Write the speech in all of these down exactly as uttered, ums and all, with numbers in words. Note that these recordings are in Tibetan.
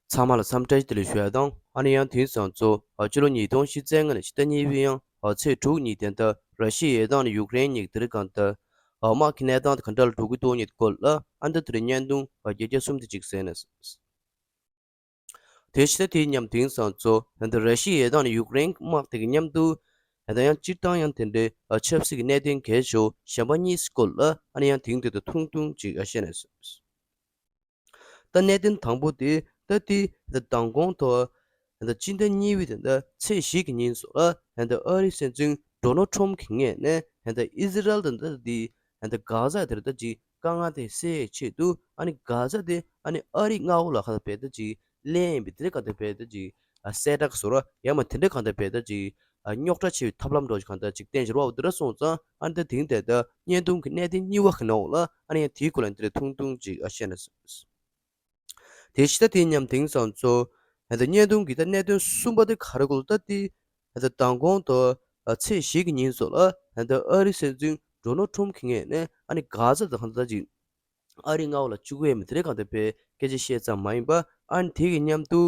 ཚང་མ་ལ་འཚམས་འདྲི་བདེ་ལེགས་ཞུ་ཡ་དང་། ཨ་ནི་ཡང་དེང་སང་ཚོ་ཨ་སྤྱི་ལོ་ཉིས་སྟོང་ཉི་ཤུ་རྩ་ལྔ་ནས་ཕྱི་ཟླ་གཉིས་པའི་ཡང་ཨ་ཚེས་དྲུག་ཉིན་དེ་འདྲ་ར་ཤི་ཡའི་དང་ནི་ཡུཀ་རེན་གཉིས་ཀྱི་དེ་རིང་གང་ལྟར་ཨ་དམག་གི་གནས་སྟངས་དེ་ག་འདྲ་ལ་འགྲོ་གི་འདུག་ཉིད་སྐོར་ལ་ཨ་འདི་དེ་རིང་བརྙན་ཐུང་ཨ་བརྒྱད་བརྒྱ་གསུམ་དེ་གཅིག་གསན་ནས། དེ་ཕྱི་ཟླ་དེའི་མཉམ་དེང་སང་ཚོ་ད་ལྟ་ར་ཤི་ཡའི་དང་ནི་ཡུཀ་རེན་དམག་དེ་གི་མཉམ་དུ་ད་ལྟ་ཡང་སྤྱིར་བཏང་ཡང་དེ་འདྲའི་ཨ་ཆབ་སྲིད་ཀྱི་གནད་དོན་གལ་ཆེ་བོ་གཞན་པ་གཉིས་སྐོར་ལ་ཨ་ནི་ཡང་དེང་དུས་དུ་ཐུང་ཐུང་ཅིག་ཨ་བཤད་ནས། ད་གནད་དོན་དང་པོ་དེ་ད་ལྟའི་ད་མདང་དགོང་ཐོག་ད་ལྟ་སྤྱི་ཟླ་གཉིས་པའི་ད་ལྟ་ཚེས་བཞི་གི་ཉིན་སོགས་ལ་ད་ལྟ་ཨ་རིའི་སྲིད་འཛིན་ཌོ་ནལ་ཊམ་གྱི་ངོས་ནས་ད་ལྟ་ཨི་ཟི་རལ་ད་ལྟ་དེ་ད་ལྟ་གྷ་ཟ་དེར་ད་ཅིག་དཀའ་ངལ་དེ་སེལ་ཆེད་དུ་ཨ་ནི་གྷ་ཟ་དེ་ཨ་ནི་ཨ་རིའི་མངའ་འོག་ལ་ག་ད་བེད་ད་ཅིག་ལེན་པའི་དེ་འདྲ་ག་ད་བེད་ད་ཅིག་ཨ་གསལ་བསྒྲགས་བཟོ་ར་ཡང་མ་དེ་འདྲ་ག་ད་བེད་ད་ཅིག་ཨ་རྙོག་དྲ་ཆེ་བའི་ཐབས་ལམ་འདྲ་བོ་ཞིག་གང་ལྟར་ཅིག་བསྟན་བཞིན་པ་འོ་དེ་འདྲ་སོང་ཙང་ཨ་ནི་ད་དེང་དེ་ད་བརྙན་ཐུང་གི་གནད་དོན་གཉིས་པ་གི་ནང་འོག་ལ་ཨ་ནི་ཡང་དེའི་སྐོར་ལ་འདི་འདྲ་ཐུང་ཐུང་ཅིག་ཨ་བཤད་ན། དེ་ཕྱི་ཟླ་དེའི་མཉམ་དེང་སང་ཚོ་ད་ལྟ་བརྙན་ཐུང་གི་ད་གནད་དོན་གསུམ་པ་དེ་ག་རེ་གོ་ལ་ད་དེ་ད་ལྟ་མདང་དགོང་དང་ཚེས་བཞི་གི་ཉིན་སོགས་ལ་ད་ལྟ་ཨ་རིའི་སྲིད་འཛིན་ཌོ་ནལ་ཊམ་གྱི་ངོས་ནས་ཨ་ནི་གྷ་ཟ་དང་གང་ལྟར་ཅིག་ཨ་རིའི་མངའ་འོག་ལ་བཅུག་གི་ཡོད་མེད་དེ་འདྲ་གང་ལྟར་བའི་སྐད་ཆ་བཤད་ཙམ་མ་ཡིན་པ་ཨ་ནི་དེ་གི་མཉམ་དུ་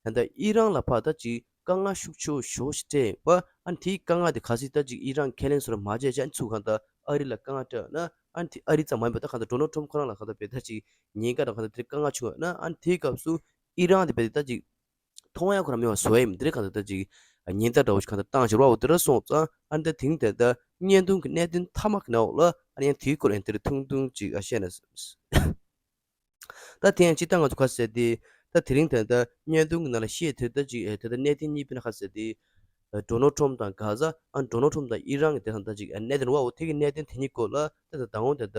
ད་ལྟ་ཨི་རན་ལ་ཕར་ད་ཅིག་དཀའ་ངལ་ཤུགས་ཆེ་བོ་ཞེ་པོ་ཞིག་འཕྲད་ཡོད་པ་ཨ་ནི་དེའི་དཀའ་ངལ་དེ་གལ་སྲིད་ད་ཅིག་ཨི་རན་ཁས་ལེན་བཟོ་འདྲ་མ་བྱས་ཅིག་ཨ་ནི་ཚུར་གང་ལྟར་ཨ་རི་ལ་དཀའ་ངལ་འཕྲད་ཡོད་ན་ཨ་ནི་དེ་ཨ་རི་ཙམ་མ་ཡིན་པ་ད་གང་ལྟར་ཌོ་ནལ་ཊམ་ཁོ་རང་ལ་གང་ལྟར་བའི་ད་ཅིག་ཉེན་ཁ་དང་གང་ལྟར་དེ་དཀའ་ངལ་བྱུང་ཡོད་ན་ཨ་ནི་དེའི་སྐབས་སུ་ཨི་རན་དེ་བས་ད་ཅིག་མཐོང་ཡ་ཁོ་རང་མེད་པ་བཟོ་ཡ་མི་འདི་རེད་གང་ལྟར་ད་ཅིག་ཉེན་བརྡ་འདྲ་བོ་ཞིག་གང་ལྟར་བཏང་བཞག་པ་འོ་དེ་འདྲ་སོང་ཙང་ཨ་ནི་ད་དེང་དེ་ད་བརྙན་ཐུང་གི་གནད་དོན་མཐའ་མ་གི་ནང་འོག་ལ་ཨ་ནི་ཡང་དེའི་སྐོར་ཡང་དེ་རེད་ཐུང་ཐུང་ཅིག་ཨ་བཤད་ན། ད་དེ་ཡང་སྤྱིར་བཏང་ང་ཚོ་ཁ་གསལ་ཏེ་ད་དེ་རིང་ད་ལྟ་བརྙན་ཐུང་གི་ནང་ལ་བཤད་དེ་ད་ཅིག་ཨེ་ད་ལྟ་གནད་དོན་གཉིས་པའི་ནང་ཁ་གསལ་ཏེ་ཨེ་ཌོ་ནལ་ཊམ་དང་གྷ་ཟ་ཨ་ཌོ་ནལ་ཊམ་དང་ཨི་རན་གྱི་དེ་དང་ད་ཅིག་ཨེ་གནད་དོན་བ་འོ་དེ་གི་གནད་དོན་དེ་གཉིས་སྐོར་ལ་ད་ད་དང་པོ་ད་ལྟ་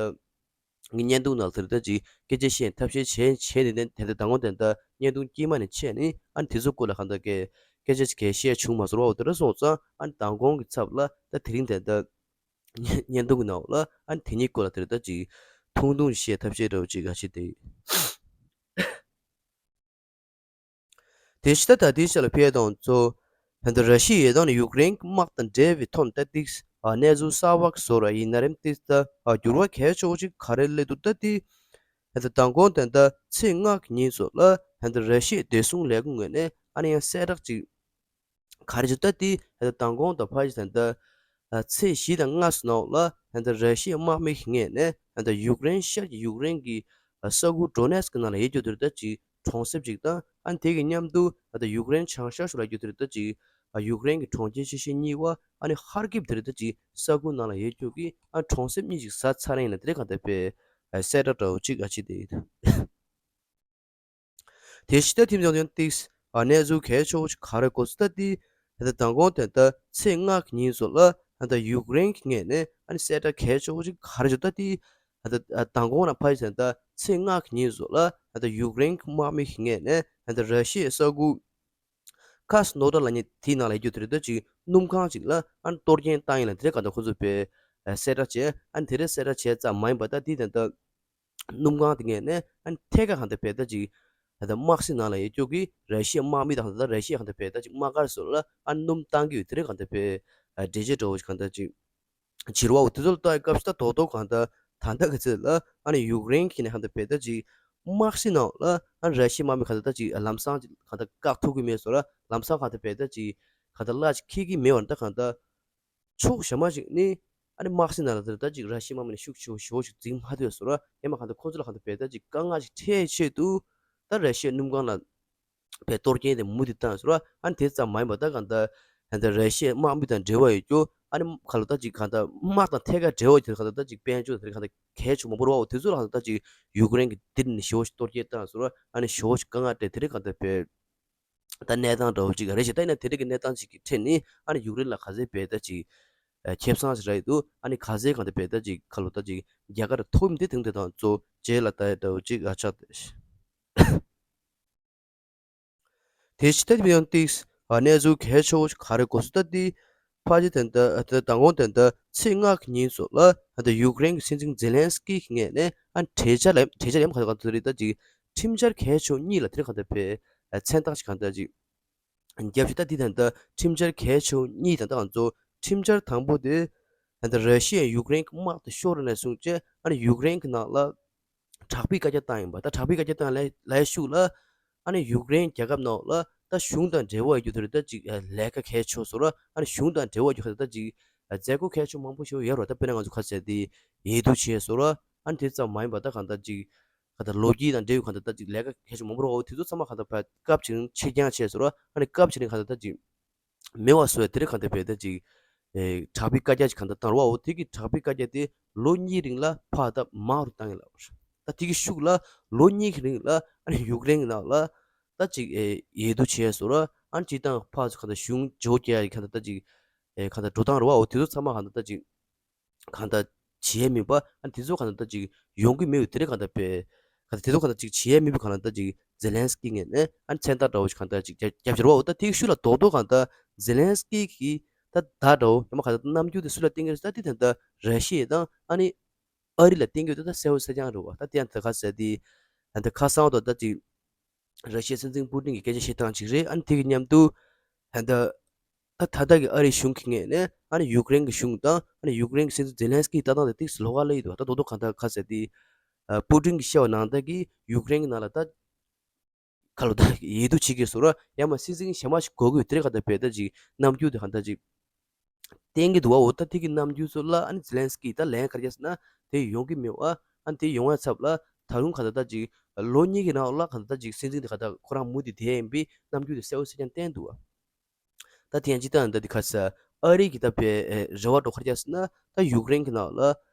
ངའི་བརྙན་ཐུང་ནང་ལ་དེ་ད་ཅིག་སྐད་ཆ་བཤད་ཐབས་ཤེས་བྱས་བྱས་ནས་ད་ད་དང་པོ་ད་ལྟ་བརྙན་ཐུང་དཀྱིལ་མ་ནས་བྱས་ནས་ཨ་དེ་ཚོ་སྐོར་ལ་གང་ལྟར་སྐད་སྐད་ཆ་ཅིག་གས་བཤད་བྱུང་མ་སོང་བ་འོ་དེ་འདྲ་སོང་ཙང་ཨ་མདང་དགོང་གི་ཚབ་ལ་ད་དེ་རིང་ད་ལྟ་བརྙན་ཐུང་གི་ནང་ལ་ཨ་ནི་དེ་གཉིས་སྐོར་ལ་དེ་རིང་ད་ཅིག་ཐུང་ཐུང་བཤད་ཐབས་ཤེས་འདྲ་བོ་ཅིག་ག་ཞིག་དེ། དེ་ཕྱི་ད་ད་དེའི་ཆ་ལ་ཕེ་དང་ཚོ་ད་ལྟ་ར་ཤི་ཡའི་དང་ནི་ཡུཀ་རེན་གྱི་དམག་དང་འབྲེལ་བའི་ཐོག་ནས་ད་ཏིགས་གནས་ཚུལ་གསར་བ་བཟོ་ར་ཡིན་ན་རེམ་ཏིགས་ད་འགྱུར་བ་གལ་ཆེ་བོ་ཅིག་ག་རེ་སླེབས་འདུག་ད་ཏིག་ད་ལྟ་མདང་དགོང་ད་ལྟ་ཚེས་ལྔ་གི་ཉིན་སོགས་ལ་ད་ལྟ་ར་ཤི་ཡའི་བདེ་སྲུང་ལས་ཁུངས་ངོས་ནས་ཨ་ནི་ཡང་གསལ་བསྒྲགས་ཅིག་ག་རེ་བྱུང་ད་དེ་ད་ལྟ་མདང་དགོང་དང་ཕ་གི་ད་ལྟ་ཚེས་བཞི་དང་ལྔ་སོགས་ནང་ལ་ད་ལྟ་ར་ཤི་ཡའི་དམག་མི་གི་ངོས་ནས་ད་ལྟ་ཡུཀ་རེན་ཤར་གྱི་ཡུཀ་རེན་གྱི་ས་ཁུལ་ཌོ་ནེ་སི་ཀི་ནང་ལ་ཡོད་རྒྱུ་དེར་ད་ཅིག་གྲོང་གསེབ་ཅིག་དང་ཨ་དེ་གི་མཉམ་དུ་ད་ལྟ་ཡུཀ་རེན་བྱང་ཤར་ཕྱོགས་ལ་ཡོད་རྒྱུ་དེར་ད་ཅིག་ཡུཀ་རེན་གྱི་གྲོང་ཁྱེར་ཆེ་ཤོས་གཉིས་པ་ཨ་ནི་ཧར་ཀིབ་དེར་ད་ཅིག་ས་ཁུལ་ནང་ལ་ཡོད་རྒྱུ་གི་ཨ་གྲོང་གསེབ་གཉིས་ཅིག་ཟ་ཚར་ཡིན་ལ་དེ་རེད་གང་ལྟར་པའི་གསལ་བསྒྲགས་འདྲ་བོ་ཅིག་ཨ་ཅི་དེ་ཡོད། དེ་ཕྱི་ད་དེ་ཡང་ཏིགས་གནས་ཚུལ་གལ་ཆེ་བོ་ཞིག་ག་རེ་གོ་སོང་ད་དེ་ད་ལྟ་མདང་དགོང་དེ་ད་ཚེས་ལྔ་གི་ཉིན་སོགས་ལ་ད་ལྟ་ཡུཀ་རེན་གྱི་ངོས་ནས་ཨ་ནི་གསལ་བསྒྲགས་གལ་ཆེ་བོ་ཞིག་ག་རེ་བྱུང་ད་དེ་ད་ལྟ་མདང་དགོང་ལ་ཕ་གི་ད་ལྟ་ཚེས་ལྔ་གི་ཉིན་སོགས་ལ་ད་ལྟ་ཡུཀ་རེན་གྱི་དམག་མི་གི་ངོས་ནས་ད་ལྟ་ར་ཤི་ཡའི་ས་ཁུལ་ཁ་སི་ནོ་ཌ་ལབ་མཁན་དེའི་ནང་ལ་ཡོད་རྒྱུ་དེ་རེད་ད་ཅིག་སྣུམ་ཁང་ཅིག་ལ་ཨ་ནི་གཏོར་སྐྱོན་བཏང་ཡིན་ལ་དེ་རེད་གང་ལྟར་ཁོ་ཚོས་པའི་གསལ་བསྒྲགས་བྱས་ཨ་ནི་དེ་རེད་གསལ་བསྒྲགས་བྱས་ཙམ་མ་ཡིན་པ་ད་དེ་ད་ལྟ་སྣུམ་ཁང་དེ་ངོས་ནས་ཨ་ནི་ཐད་ཀར་གང་ལྟར་བས་ད་ཅིག་ད་ལྟ་དམག་སྲིད་ནང་ལ་ཡོད་རྒྱུ་གི་ར་ཤི་ཡའི་དམག་མི་དང་ད་ལྟ་ར་ཤི་ཡ་གང་ལྟར་བས་ད་ཅིག་དམག་སྒར་སོགས་ལ་ཨ་ནི་སྣུམ་བཏང་གི་ཡོད་དེ་རེད་གང་ལྟར་བས་འགྲེལ་བརྗོད་འདྲ་བོ་ཞིག་གང་ལྟར་ཅིག་བྱེད་རོགས་དེ་ཚོ་ལ་ལྟ་བའི་སྐབས་སུ་ད་རྡོག་རྡོག་གང་ལྟར་ད་ལྟ་གི་ཚེ་ལ་ཨ་ནི་ཡུཀ་རེན་གྱི་ནས་གང་ལྟར་བས་ད་ཅིག་དམག་སྲིད་ནང་ལ་ཨ་ནི་ར་ཤི་ཡའི་དམག་མི་གང་ལྟར་ད་ཅིག་ལམ་སང་ཅིག་གང་ལྟར་བཀག་ཐུབ་ཀྱི་མེད་སོགས་ལ་ལམ་སང་གང་ལྟར་བས་ད་ཅིག་གང་ལྟར་གླ་ཅིག་འཁྱེར་གྱི་མེད་པར་ད་གང་ལྟར། ཕྱོགས་གཞན་མ་ཞིག་ནི་ཨ་ནི་དམག་སྲིད་ནང་ལ་དེར་ད་ཅིག་ར་ཤི་ཡའི་དམག་མི་ནི་ཤུགས་ཆེ་བོ་ཞེ་པོ་ཞིག་འཛིང་མ་ཐུབ་པའི་བཟོ་འདྲ་ཡང་མ་གང་ལྟར་ཁོ་ཚོ་ལ་གང་ལྟར་བས་ད་ཅིག་དཀའ་ངལ་ཞིག་འཕྲད་ཆེད་དུ་ད་ར་ཤི་ཡའི་སྣུམ་ཁང་ལ་བས་གཏོར་སྐྱོན་དེ་མུ་མཐུད་བཏང་བཟོ་འདྲ་ཨ་ནི་དེ་ཙམ་མ་ཡིན་པར་ད་གང་ལྟར་ད་ལྟ་ར་ཤི་ཡའི་དམག་མི་དང་འབྲེལ་བ་ཡོད་རྒྱུ་ཨ་ནི་ག་ལ་ད་ཅིག་གང་ལྟར་དམག་དང་ཐད་ཀར་འབྲེལ་བ་ཡོད་རྒྱུ་གང་ལྟར་ད་ཅིག་དཔལ་འབྱོར་དེ་གང་ལྟར་གལ་ཆེ་མང་པོ་རེད་བ། དེ་ཚོ་ལ་གང་ལྟར་ད་ཅིག་ཡུཀ་རེན་གྱི་འདིར་ནི་ཞེ་པོ་ཞིག་གཏོར་སྐྱོན་བཏང་བཟོ་འདྲ་ཨ་ནི་ཞེ་པོ་ཞིག་དཀའ་ངལ་འཕྲད་དེ་རེད་གང་ལྟར་བས། ད་གནས་སྟངས་འདྲ་བོ་ཅིག་རེད་ཤག་ད་ཡིན་ན་དེ་འདྲ་གི་གནས་སྟངས་ཅིག་གི་ཁྲོད་ནས་ཨ་ནི་ཡུཀ་རེན་ལ་ག་ཚད་བས་ད་ཅིག་ཨ་ཁེ་བཟང་ཞིག་རག་གི་འདུག་ཨ་ནི་ག་ཚད་གང་དུ་བས་ད་ཅིག་ཁ་ལོ་ད་ཅིག་རྒྱ་གར་ཐོག་མི་དེ་དེང་དེ་དང་གཙོ་རྗེས་ལ་ད་ཡ་འདྲ་བོ་ཅིག་ཨ་ཆགས་ཏེ། དེ་ཕྱི་ད་ཡང་ཏིགས་ཨ་གནས་ཚུལ་གལ་ཆེ་བོ་ཞིག་ག་རེ་གོ་སོང་ད་དེ་ཕ་ཅི་དེ་ད་ད་མདང་དགོང་དེ་ད་ཚེས་ལྔ་གི་ཉིན་སོགས་ལ་ད་ཡུཀ་རེན་གྱི་སྲིད་འཛིན་ཛེ་ལན་སི་ཀི་གི་ངོས་ནས་ཨ་གྲོས་འཆར་ལ་གྲོས་འཆར་ཡང་ག་ཚོད་ག་ཚོད་རེད་ད་ཅིག་ཁྲིམས་འཆར་གལ་ཆེ་བོ་གཉིས་ལ་དེ་གང་ལྟར་བས་མཚན་རྟགས་ཤིག་གང་ལྟར་ཅིག་རྒྱབ་ཤིག་ད་འདི་དང་ད་ཁྲིམས་འཆར་གལ་ཆེ་བོ་གཉིས་དང་ད་ང་ཚོ་ཁྲིམས་འཆར་དང་པོ་དེ་ད་ལྟ་ར་ཤི་ཡས་ཡུཀ་རེན་གྱི་དམག་དེ་ཤོར་ནས་བཟུང་བྱས་ཨ་ནི་ཡུཀ་རེན་གྱི་ནང་ལ་དྲག་པོའི་བཀའ་རྒྱ་བཏང་ཡིན་པ། ད་དྲག་པོའི་བཀའ་རྒྱ་བཏང་ལ་ལ་ཤུགས་ལ་ ཨ་ནི་ཡུཀ་རེན་རྒྱལ་ཁབ་ནང་ལ་ད་གཞུང་དང་འབྲེལ་བ་ཡོད་རྒྱུ་དེ་རེད། ད་ཅིག་ལས་ཀ་གལ་ཆེ་བཟོ་འདྲ། ཨ་ནི་གཞུང་དང་འབྲེལ་བ་ཡོད་ཁ་ད་ཅིག་མཛད་སྒོ་གལ་ཆེ་མང་པོ་ཞིག་ཡོད་རེད། ད་དཔེར་ན་ང་ཚོ་ཁ་ཟེར་དེ་འོས་བསྡུ་བྱས་བཟོ་འདྲ། ཨ་ནི་དེ་ཙམ་མ་ཡིན་པ་ད་གང་ལྟར་ཅིག་གང་ལྟར་ལོ་རྒྱུས་དང་འབྲེལ་བའི་གང་ལྟར་ད་ཅིག་ལས་ཀ་གལ་ཆེ་མང་པོ་རེད། འོ་དེ་ཚོ་ཚང་མ་གང་ལྟར་ཕར་སྐབས་ཅིག་ནང་ཕྱིར་འགྱངས་བྱས་བཟོ་འདྲ། ཨ་ནི་སྐབས་ཅིག་ནང་གང་ལྟར་ད་ཅིག་མེད་པ་བཟོ་ཡ་དེ་རིང་གང་ལྟར་བས་ད་ཅིག་ཨེ་དྲག་པོའི་བཀའ་རྒྱ་ཅིག་གང་ལྟར་བཏང་རོགས། འོ་དེ་གི་དྲག་པོའི་བཀའ་རྒྱ་དེ་ལོ་གཉིས་རིང་ལ་ཕར་ད་མང་རུ་བཏང་ཡིན་ལབ། ད་དེ་གི་ཤུགས་ལ་ལོ་གཉིས་ཀྱི་རིང་ལ་ཨ་ནི་ཡུཀ་རེན་གྱི་ནང་ལ་ད་ཅིག་ཨེ་འོས་བསྡུ་བྱས་སོང་ར། ཨ་ནི་སྤྱིར་བཏང་ཕར་ཚུར་གང་ལྟར་གཞུང་བརྗེ་པོ་རྒྱག་ཡ་གི་གང་ལྟར་ད་ཅིག་ཨེ་གང་ལྟར་འགྲོ་སྟངས་རེད་བ། འོ་དེ་ཚོ་ཚང་མ་གང་ལྟར་ད་ཅིག་གང་ལྟར་བྱེད་ཡས་མིན་པ། ཨ་ནི་དེ་ཚོ་གང་ལྟར་ད་ཅིག་ཡོང་གི་མེད་པའི་དེ་རིང་གང་ལྟར་བས་གང་ལྟར་དེ་ཚོ་གང་ལྟར་ཅིག་བྱེད་ཡས་མེད་པའི་གང་ལྟར་ད་ཅིག་ཛེ་ལན་སི་ཀི་ངོས་ནས་ཨ་ནི་མཚན་རྟགས་འདྲ་བོ་ཞིག་གང་ལྟར་ཅིག་རྒྱབ་རྒྱབ་བཞག་རེད་བ། འོ་ད་དེའི་ཤུགས་ལ་རྡོག་རྡོག་གང་ལྟར་ཛེ་ལན་སི་ཀི་གི་ད་བརྡ་འདྲ་བོ་ཡང་མ་གང་ལྟར་རྣམ་འགྱུར་དེ་སུ་ལ་བསྟན་གྱི་རེད་ཟེར་ད་དེ་ད་ལྟ་ར་ཤི་ཡ་དང་ཨ་ནི་ཨ་རི་ལ་བསྟན་གྱི་ཡོད། ད་ད་གསལ་པོ་གསལ་རྐྱང་རེད་བ། ད་དེ་ཡང་ད་ག་ཟེར་དེ་ད་ཁ་སང་དང་ད་ཅིག་ར་ཤི་ཡའི་སྲིད་འཛིན་པུ་ཏིན་གྱིས་སྐད་ཆ་བཤད་སྟངས་ཅིག་རེད། ཨ་ནི་དེ་གི་མཉམ་དུ་ད་ད་ད་ད་ལྟ་གི་ཨ་རིའི་གཞུང་གི་ངོས་ནས་ཨ་ནི་ཡུཀ་རེན་གྱི་གཞུང་དང་ཨ་ནི་ཡུཀ་རེན་གྱི་སྲིད་འཛིན་ཛེ་ལན་སི་ཀི་ལྟ་སྟངས་དེ་ཏོག་ཙམ་ལོགས་ཀ་སླེབས་ཡོད་འདུག་ད་རྡོག་རྡོག་གང་ལྟར་ག་ཟེར་དེ་པུ་ཏིན་གྱིས་བཤད་པ་ནང་ལྟར་གྱི་ཡུཀ་རེན་གྱི་ནང་ལ་ད་ག་ལོ་ད་འོས་བསྡུ་བྱེད་དགོས་སོང་ར། ཡང་མ་སྲིད་འཛིན་གཞན་མ་ཞིག་དགོས་ཀྱི་ཡོད། དེ་རིང་གང་ལྟར་བས་ད་ཅིག་རྣམ་འགྱུར་དེ་གང་ལྟར་ཅིག་བསྟན་གྱི་འདུག་བ། འོ་ད་དེ་གི་རྣམ་འགྱུར་ཚོ་ལ་ཨ་ནི་ཛེ་ལན་སི་ཀི་ད་ལན་ག་རེ་བརྒྱབ་ཟེར་ན་དེ་ཡོང་གི་མེད་བ། ཨ་ནི་དེ་ཡོང་བའི་ཚབ་ལ་ད་རུང་གང་ལྟར་ད་ཅིག་ལོ་གཉིས་ཀྱི་ནང་ལ་གང་ལྟར་ད་ཅིག་སྲིད་འཛིན་དེ་གང་ལྟར་ཁོ་རང་མུ་མཐུད་བསྡད་ཡིན་པའི་རྣམ་འགྱུར་དེ་གསལ་པོ་གསལ་རྐྱང་བསྟན་འདུག་བ། ད་དེ་ཡང་སྤྱིར་བཏང་ད་དེ་ག་ཟེར་ཨ་རི་གི་ད་བས་རེ་བ་འདྲ་བོ་ག་རེ་བརྒྱབ་ཟེར་ན་ད་ཡུཀ་རེན་གྱི་ནང་ལ་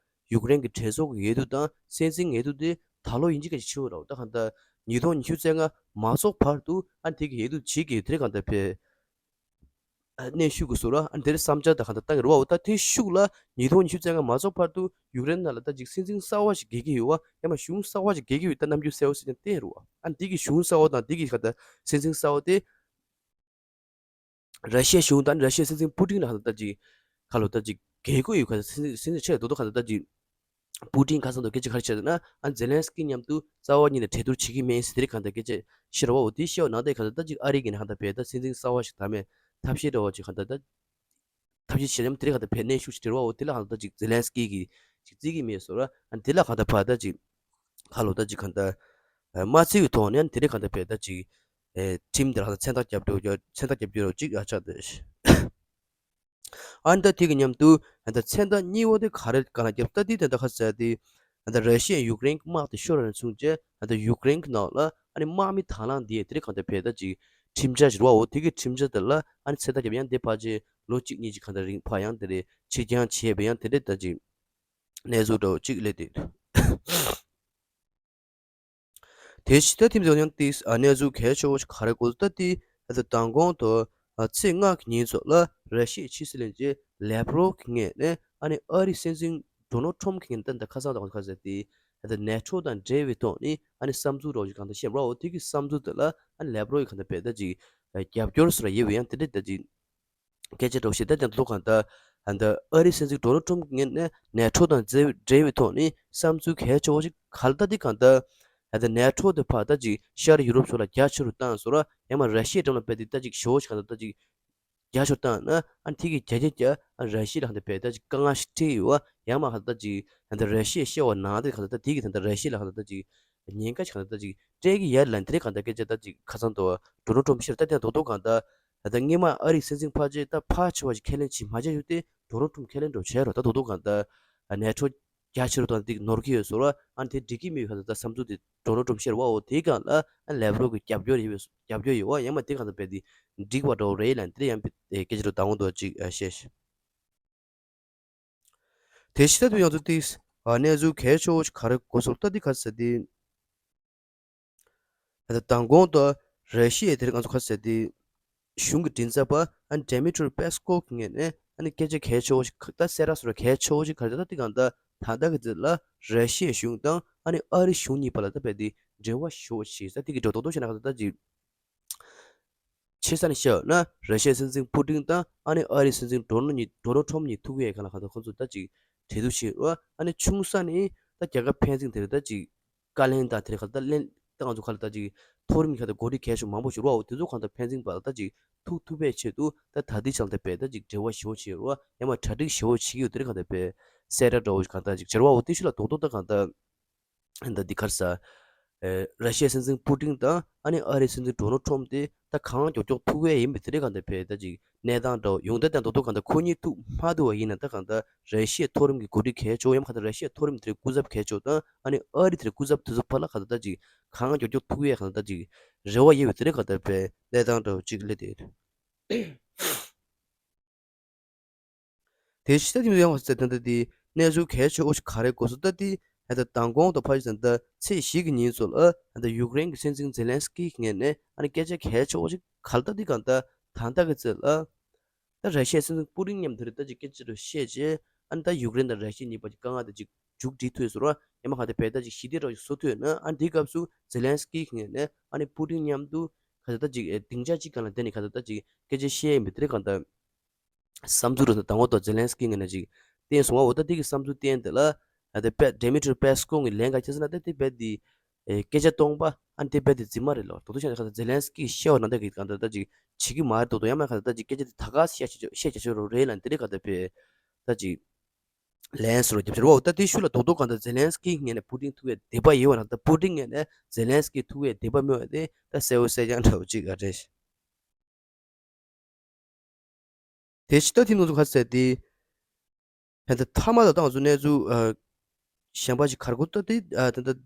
ཡུཀ་རེན་གྱི་གྲོས་ཚོགས་ཀྱི་འོས་བསྡུ་དང་སྲིད་འཛིན་འོས་བསྡུ་དེ་ད་ལོ་ཡིན་གཅིག་མིན་གཅིག་བྱེད་དགོས་རེད་བ། ད་གང་ལྟར་ཉིས་སྟོང་ཉི་ཤུ་རྩ་ལྔ་མ་རྫོགས་བར་དུ་ཨ་ནི་དེ་གི་འོས་བསྡུ་བྱེད་དགོས་དེ་རིང་གང་ལྟར་བས་གནས་ཤུལ་གྱི་བཟོ་འདྲ། ཨ་ནི་དེར་བསམ་འཆར་དང་གང་ལྟར་བཏང་གི་རེད་བ། འོ་ད་དེའི་ཤུགས་ལ་ཉིས་སྟོང་ཉི་ཤུ་རྩ་ལྔ་མ་རྫོགས་བར་དུ་ཡུཀ་རེན་ནང་ལ་ད་ཅིག་སྲིད་འཛིན་གསར་བ་ཞིག་འགྱེལ་གྱི་ཡོད་བ། ཡང་ན་གཞུང་གསར་བ་ཞིག་འགྱེལ་གྱི་ཡོད། ད་རྣམ་འགྱུར་གསལ་པོ་གསལ་རྐྱང་བསྟན་རེད་བ། ཨ་ནི་དེ་གི་གཞུང་གསར་བ་དང་དེ་གི་གང་ལྟར་སྲིད་འཛིན་གསར་བ་དེ་ར་ཤི་ཡའི་གཞུང་དང་ར་ཤི་ཡའི་སྲིད་འཛིན་པུ་ཏིན་ལ་གང་ལྟར་ད་ཅིག་ག་ལོ་ད་ཅིག་འགལ་དགོས་ཡོད། གང་ལྟར་སྲིད་འཛིན་སྲིད་འཛིན་ཆེ་རྡོག་རྡོག་གང་ལྟར་ད་ཅིག་པུ་ཏིན་ཁ་སང་དུ་སྐད་ཆ་ག་རེ་བཤད་འདུག་ན། ཨ་ཛེ་ལན་སི་ཀི་མཉམ་དུ་རྩ་བ་ཉིད་ནས་གྲོས་བསྡུར་བྱེད་ཀྱི་མེད་ཟེར་དེ་རིང་གང་ལྟར་སྐད་ཆ་བཤད་རེད་བ། འོ་དེ་བཤད་པ་ནང་ལྟར་གང་ལྟར་ད་ཅིག་ཨ་རི་གི་ནང་གང་ལྟར་བས་ད་སྲིད་འཛིན་གསར་བ་ཞིག་དམ་མེད་ཐབས་ཤེས་འདྲ་བོ་ཅིག་གང་ལྟར་ད་ཐབས་ཤེས་བྱེད་ཡམ་དེ་རིང་གང་ལྟར་བས་གནོན་ཤུགས་ཤིག་སྤྲད་རེད་བ། འོ་དེ་ལ་གང་ལྟར་ད་ཅིག་ཛེ་ལན་སི་ཀི་གིས་ཅིག་བརྩི་གི་མེད་ཟེར་ར། ཨ་དེ་ལ་གང་ལྟར་ཕར་ད་ཅིག་ག་ལོ་ད་ཅིག་གང་ལྟར་མ་བརྩི་བའི་ཐོག་ནས་ཨ་དེ་རིང་གང་ལྟར་བས་ད་ཅིག་ཁྲིམས་དེར་གང་ལྟར་མཚན་རྟགས་རྒྱབ་འགྲོ་མཚན་རྟགས་རྒྱབ་རྒྱུ་རོ་ཅིག་ཨ་ཆགས་འདུག་ཨ་ནི་ད་དེ་གི་མཉམ་དུ་ཨ་ནི་ད་མཚན་རྟགས་གཉིས་པ་དེ་ག་རེ་ག་ལ་རྒྱབ། ད་དེ་དེ་འདྲ་ཁ་ཟེར་དེ་ཨ་ནི་ད་ར་ཤི་ཡ་ཡུཀ་རེན་གྱི་དམག་དེ་ཤོར་བ་ནས་བཟུང་བྱས་ཨ་ནི་ད་ཡུཀ་རེན་གྱི་ནང་ལ་ཨ་ནི་དམག་མི་དང་བླངས་དེ་དེ་རིང་གང་ལྟར་བས་ད་ཅིག་ཁྲིམས་འཆར་ཞིག་རེད་བ། འོ་དེ་གི་ཁྲིམས་འཆར་དེ་ལ་ཨ་ནི་མཚན་རྟགས་རྒྱབ། ཡང་དེ་ཕལ་ཆེར་ལོ་གཅིག་གཉིས་ཅིག་གང་ལྟར་རིང་ཕར་ཡང་དེ་རེད་ཕྱིར་འགྱངས་བྱས་པའི་ཡང་དེ་འདྲ་ད་ཅིག་གནས་ཚུལ་འདྲ་བོ་ཅིག་སླེབས་བསྡད་འདུག་དེ་ཕྱི་ད་ཐིམ་ཟེར་ཡང་ཏིས་ཨ་གནས་ཚུལ་གལ་ཆེ་བོ་ཞིག་ག་རེ་གོ་ད་ཏི་ཨ་ད་མདང་དགོང་དུ་ཨ་ཚེས་ལྔ་གི་ཉིན་ཚོ་ལ་ར་ཤི་ཡའི་ཕྱི་སྲིད་བློན་ཆེན་ལེབ་རོབ་ཀྱི་ངོས་ནས་ཨ་ནི་ཨ་རིའི་སྲིད་འཛིན་ཌོ་ནལ་ཁྲོམ་གྱི་ངོས་ནས་ད་ད་ཁ་སང་དང་ཁ་ཟེར་ཏེ་ཨ་ད་ནེ་ཊོ་དང་འབྲེལ་བའི་ཐོག་ནས་ཨ་ནི་བསམ་ཚུལ་རོགས་ཞིག་གང་ལྟར་བཤད་རོགས། འོ་དེ་གི་བསམ་ཚུལ་དེ་ལ་ཨ་ནི་ལེབ་རོབ་ཀྱི་གང་ལྟར་བས་ད་ཅིག་རྒྱབ་སྐྱོར་སུ་ར་ཡོད་པའི་ཡང་དེ་འདྲ་ད་ཅིག་སྐད་ཆ་འདྲ་བོ་བཤད་ད་ཀྱང་ཐོག་གང་ལྟར་ཨ་ད་ཨ་རིའི་སྲིད་འཛིན་ཌོ་ནལ་ཁྲོམ་གྱི་ངོས་ནས་ནེ་ཊོ་དང་འབྲེལ་བའི་ཐོག་ནས་བསམ་ཚུལ་གལ་ཆེ་བོ་ཞིག་ག་ལ་ད་འདི་གང་ལྟར་ཨ་ད་ནེ་ཊོ་དེ་ཕར་ད་ཅིག་ཤར་ཡུ་རོབ་ཕྱོགས་ལ་རྒྱ་ཆེ་རུ་བཏང་སོང་ར། ཡང་མ་ར་ཤི་ཡའི་འགྲམ་ལ་བས་ཏེ་ད་ཅིག་ཞོ་ཞིག་གང་ལྟར་ད་ཅིག་རྒྱ་ཆེ་རུ་བཏང་ན་ཨ་དེ་གི་རྒྱ་རྒྱ་རྒྱ་ཨ་ར་ཤི་ཡ་ལ་གང་ལྟར་བས་ད་ཅིག་དཀའ་ངལ་ཞིག་འཕྲད་ཡོད་བ། ཡང་མ་གང་ལྟར་ད་ཅིག་ཨ་ད་ར་ཤི་ཡའི་བཤད་པ་ནང་དེ་གང་ལྟར་ད་དེ་གི་ད་ལྟ་ར་ཤི་ཡ་ལ་གང་ལྟར་ད་ཅིག་ཉེན་ཁ་ཞིག་གང་ལྟར་ད་ཅིག་སྤྲད་ཀྱི་ཡོད་ལབ་དེ་རིང་གང་ལྟར་སྐད་ཆ་ད་ཅིག་ཁ་སང་དུ་ཌོ་ནལ་ཁྲོམ་ཕྱིར་ད་ལྟ་རྡོག་རྡོག་གང་ལྟར་ད་ལྟ་སྔོན་མ་ཨ་རིའི་སྲིད་འཛིན་ཕལ་ཆེར་ད་ཕལ་ཆེ་བ་ཞིག་ཁས་ལེན་བྱེད་མ་བྱས་ཡོད་དེ་ཌོ་ནལ་ཁྲོམ་ཁས་ལེན་འགྲོ་བྱས་རོགས། ད་རྡོག་རྡོག་གང་ལྟར་ནེ་ཊོ་རྒྱ་ཆེ་རུ་དང་དེ་ནོར་གྱི་ཡོད་ཟེར་བ་ཨ་ནི་དེ་འགྲིག་གི་མེད་གང་ལྟར་ད་བསམ་ཚུལ་དེ་ཌོ་ནལ་ཁྲོམ་བཤད་རོགས། འོ་དེའི་སྒང་ལ་ཨ་ནི་ལེབ་རོབ་ཀྱི་རྒྱབ་སྐྱོར་ཡོད་རྒྱབ་སྐྱོར་ཡོད་བ། ཡང་མ་དེ་གང་ལྟར་བས་དེ་འགྲིག་པ་འདྲ་བོ་རེད་ལབ་དེ་ཡང་སྐད་ཆ་རུ་ད་འོང་དུ་ཅིག་བཤད་ཤིང་། དེ་ཕྱི་ད་དུ་ཡང་དུ་ཏིས་གནས་ཚུལ་གལ་ཆེ་བོ་ཞིག་ག་རེ་གོ་སོང་ད་འདི་ག་ཟེར་ཏེ། ད་མདང་དགོང་དུ་ར་ཤི་ཡའི་དེར་ང་ཚོ་ག་ཟེར་ཏེ། གཞུང་གི་མགྲིན་ཚབ་པ་ཨ་ཌེ་མི་ཊྲི་པེ་སི་ཀོབ་ཀྱི་ངོས་ནས་ཨ་ནི་སྐད་ཆ་གལ་ཆེ་བོ་ཞིག་ད་གསལ་བསྒྲགས་སོ་ར་གལ་ཆེ་བོ་ཞིག་ག་རེ་ད་འདི་གང་ད་ད་ལྟ་གི་དུས་ལ་ར་ཤི་ཡའི་གཞུང་དང་ཨ་ནི་ཨ་རི་གཞུང་གཉིས་བར་ལ་ད་བས་ཏེ་འབྲེལ་བ་ཞུ་བ་ཞིག་ད་འདི་གི་འགྲོ་དོ་དོ་ཞེ་ན་ག་ད་ཅིག་ཆེ་ས་ནས་བཤད་ན་ར་ཤི་ཡའི་སྲིད་འཛིན་པུ་ཏིན་དང་ཨ་ནི་ཨ་རིའི་སྲིད་འཛིན་ཌོ་ནལ་གཉིས་ཌོ་ནལ་ཁྲོམ་གཉིས་ཐུག་ཡས་གང་ལ་གང་ལྟར་ཁོང་ཚོ་ད་ཅིག་གྲོས་བསྡུར་བྱེད་རོགས། ཨ་ནི་ཆུང་ས་ནས་ད་རྒྱལ་ཁབ་ཕན་ཚུན་དེར་ད་ཅིག་བཀའ་ལན་དང་དེར་གང་ལྟར་ལན་ད་ང་ཚོ་ག་ལ་ད་ཅིག་མཐོ་རིམ་གང་ལྟར་འགོ་ཁྲིད་གལ་ཤོས་མང་པོ་ཞིག་རོགས། དེ་ཚོ་གང་ལྟར་ཕན་ཚུན་བར་ད་ཅིག་ཐུག་ཐུབ་པའི་ཆེད་དུ་ད་ད་ལྟའི་ཆར་ད་བས་ད་ཅིག་འབྲེལ་བ་ཞེ་བོ་བྱེད་རོགས། ཡང་མ་གྲ་སྒྲིག་ཞེ་བོ་བྱེད་ཀྱི་ཡོད་དེར་གང་ལྟར་བས་གསལ་བསྒྲགས་འདྲ་བོ་ཞིག་གང་ལྟར་ཅིག་བྱེད་རོགས། འོ་དེ་ཤུལ་ལ་རྡོག་རྡོག་ད་གང་ལྟར། ད་འདི་ག་རེ་ཟ། ཨེ་ར་ཤི་ཡའི་སྲིད་འཛིན་པུ་ཏིན་དང་ཨ་ནི་ཨ་རིའི་སྲིད་འཛིན་ཌོ་ནལ་ཊམ་དེ་ད་གང་མགྱོགས་མགྱོགས་ཐུག་གི་ཡིན་པའི་དེ་རིང་གང་ལྟར་བས་ད་ཅིག་གནས་སྟངས་འདྲ་བོ་ཡོང་། ད་ལྟ་རྡོག་རྡོག་གང་ལྟར་ཁོ་གཉིས་ཐུག་མ་ཐུབ་པ་ཡིན་ན་ད་གང་ལྟར་ར་ཤི་ཡའི་མཐོ་རིམ་གྱི་འགོ་ཁྲིད་གལ་ཆེ་བོ་ཡང་གང་ལྟར་ར་ཤི་ཡའི་མཐོ་རིམ་དེ་རིང་སྐུ་ཚབ་གལ་ཆེ་བོ་དང་ཨ་ནི་ཨ་རི་དེ་རིང་སྐུ་ཚབ་དེ་ཚོ་བར་ལ་གང་ལྟར་ད་ཅིག་གང་མགྱོགས་མགྱོགས་ཐུག་གི་ཡ་གང་ལྟར་ད་ཅིག་རེ་བ་ཡོད་པའི་དེ་རིང་གང་ལྟར་བས་གནས་སྟངས་འདྲ་བོ་ཅིག་སླེབས་བསྡད་ཡོད། དེ་ཕྱི་ད་དེ་ཡང་ཟེར་ད་ལྟ་དེ་གནས་ཚུལ་གལ་ཆེ་བོ་ཞིག་ག་རེ་གོ་སོང་ད་དེ་ད་ལྟ་མདང་དགོང་དང་ཕ་ཞིག་ད་ལྟ་ཚེས་བཞི་གི་ཉིན་ཚོ་ལ་ད་ལྟ་ཡུཀ་རེན་གྱི་སྲིད་འཛིན་ཛེ་ལན་སི་ཀི་གི་ངོས་ནས་ཨ་ནི་སྐད་ཆ་གལ་ཆེ་བོ་ཞིག་ག་ལ་ད་དེ་གང་ལྟར་ད་ལྟ་གི་ཚེ་ལ་ད་ར་ཤི་ཡའི་སྲིད་འཛིན་པུ་ཏིན་མཉམ་དུ་རེད་ད་ཅིག་སྐད་ཆ་རེ་བཤད་རྗེས་ཨ་ནི་ད་ཡུཀ་རེན་དང་ར་ཤི་ཡ་གཉིས་བར་གྱི་དཀའ་ངལ་དེ་ཅིག་མཇུག་སྒྲིལ་ཐུབ་ཡོད་ཟེར་བ་ཡང་མ་གང་ལྟར་བས་ད་ཅིག་ཞི་བདེ་འདྲ་བོ་ཞིག་བཟོ་ཐུབ་ཡོད་ན་ཨ་ནི་དེའི་སྐབས་སུ་ཛེ་ལན་སི་ཀི་གི་ངོས་ནས་ཨ་ནི་པུ་ཏིན་མཉམ་དུ་གང་ལྟར་ད་ཅིག་སྡིངས་ཆ་གཅིག་སྒང་ལ་བསྡད་ནས་གང་ལྟར་ད་ཅིག་སྐད་ཆ་བཤད་ཡིན་པའི་དེ་རིང་གང་ལྟར་བསམ་ཚུལ་རེ་ཟུང་དང་པོ་དང་ཛེ་ལན་སི་ཀི་ངོས་ནས་ཅིག་བསྟན་སོང་བ། འོ་ད་དེ་གི་བསམ་ཚུལ་བསྟན་དེ་ལ་ཨ་དེ་པེ་ཌི་མི་ཊི་རི་པེ་སི་ཀོ་གི་ལན་ག་བྱས་ཟེར་ན་ད་དེ་པེ་དེ་ཨེ་སྐད་ཆ་སྟོང་པ་ཨ་དེ་པེ་དེ་རྫུན་མ་རེད་ལོ། དོ་དོ་བྱས་ན་ག་ད་ཛེ་ལན་སི་ཀི་བཤད་བ་ན་ད་གི་གང་ད་ད་ཅིག་བྱེད་ཀྱི་མ་རེད་དོ་དོ་ཡང་མ་ག་ད་ད་ཅིག་སྐད་ཆ་དེ་ད་ག་བཤད་བཤད་བཤད་བཤད་རོགས་རེད་ལ་དེ་རིང་ག་ད་པེ་ད་ཅིག་ལན་སོར་རྒྱབ་ཕྱིར་འོ་ད་དེ་ཤུལ་ལ་རྡོག་རྡོག་གང་ད་ཛེ་ལན་སི་ཀི་ངོས་ནས་པུ་ཏིན་ཐུག་ཡས་དད་པ་ཡོད་བ་ན་ད་པུ་ཏིན་ངོས་ནས་ཛེ་ལན་སི་ཀི་ཐུག་ཡས་དད་པ་མེད་བ་དེ་ད་གསལ་བོ་གསལ་རྐྱང་འདྲ་བོ་ཅིག་ག་རེད། དེ་ཕྱི་ད་ཐེངས་ང་ཚོ་ག་ཟེར་ཏེ། ད་ལྟ་མཐའ་མ་ད་ལྟ་ང་ཚོ་གནས་ཚུལ་ཨ་གཞན་པ་ཞིག་ག་རེ་གོ་ད་དེ་ཨ་ད་ལྟ་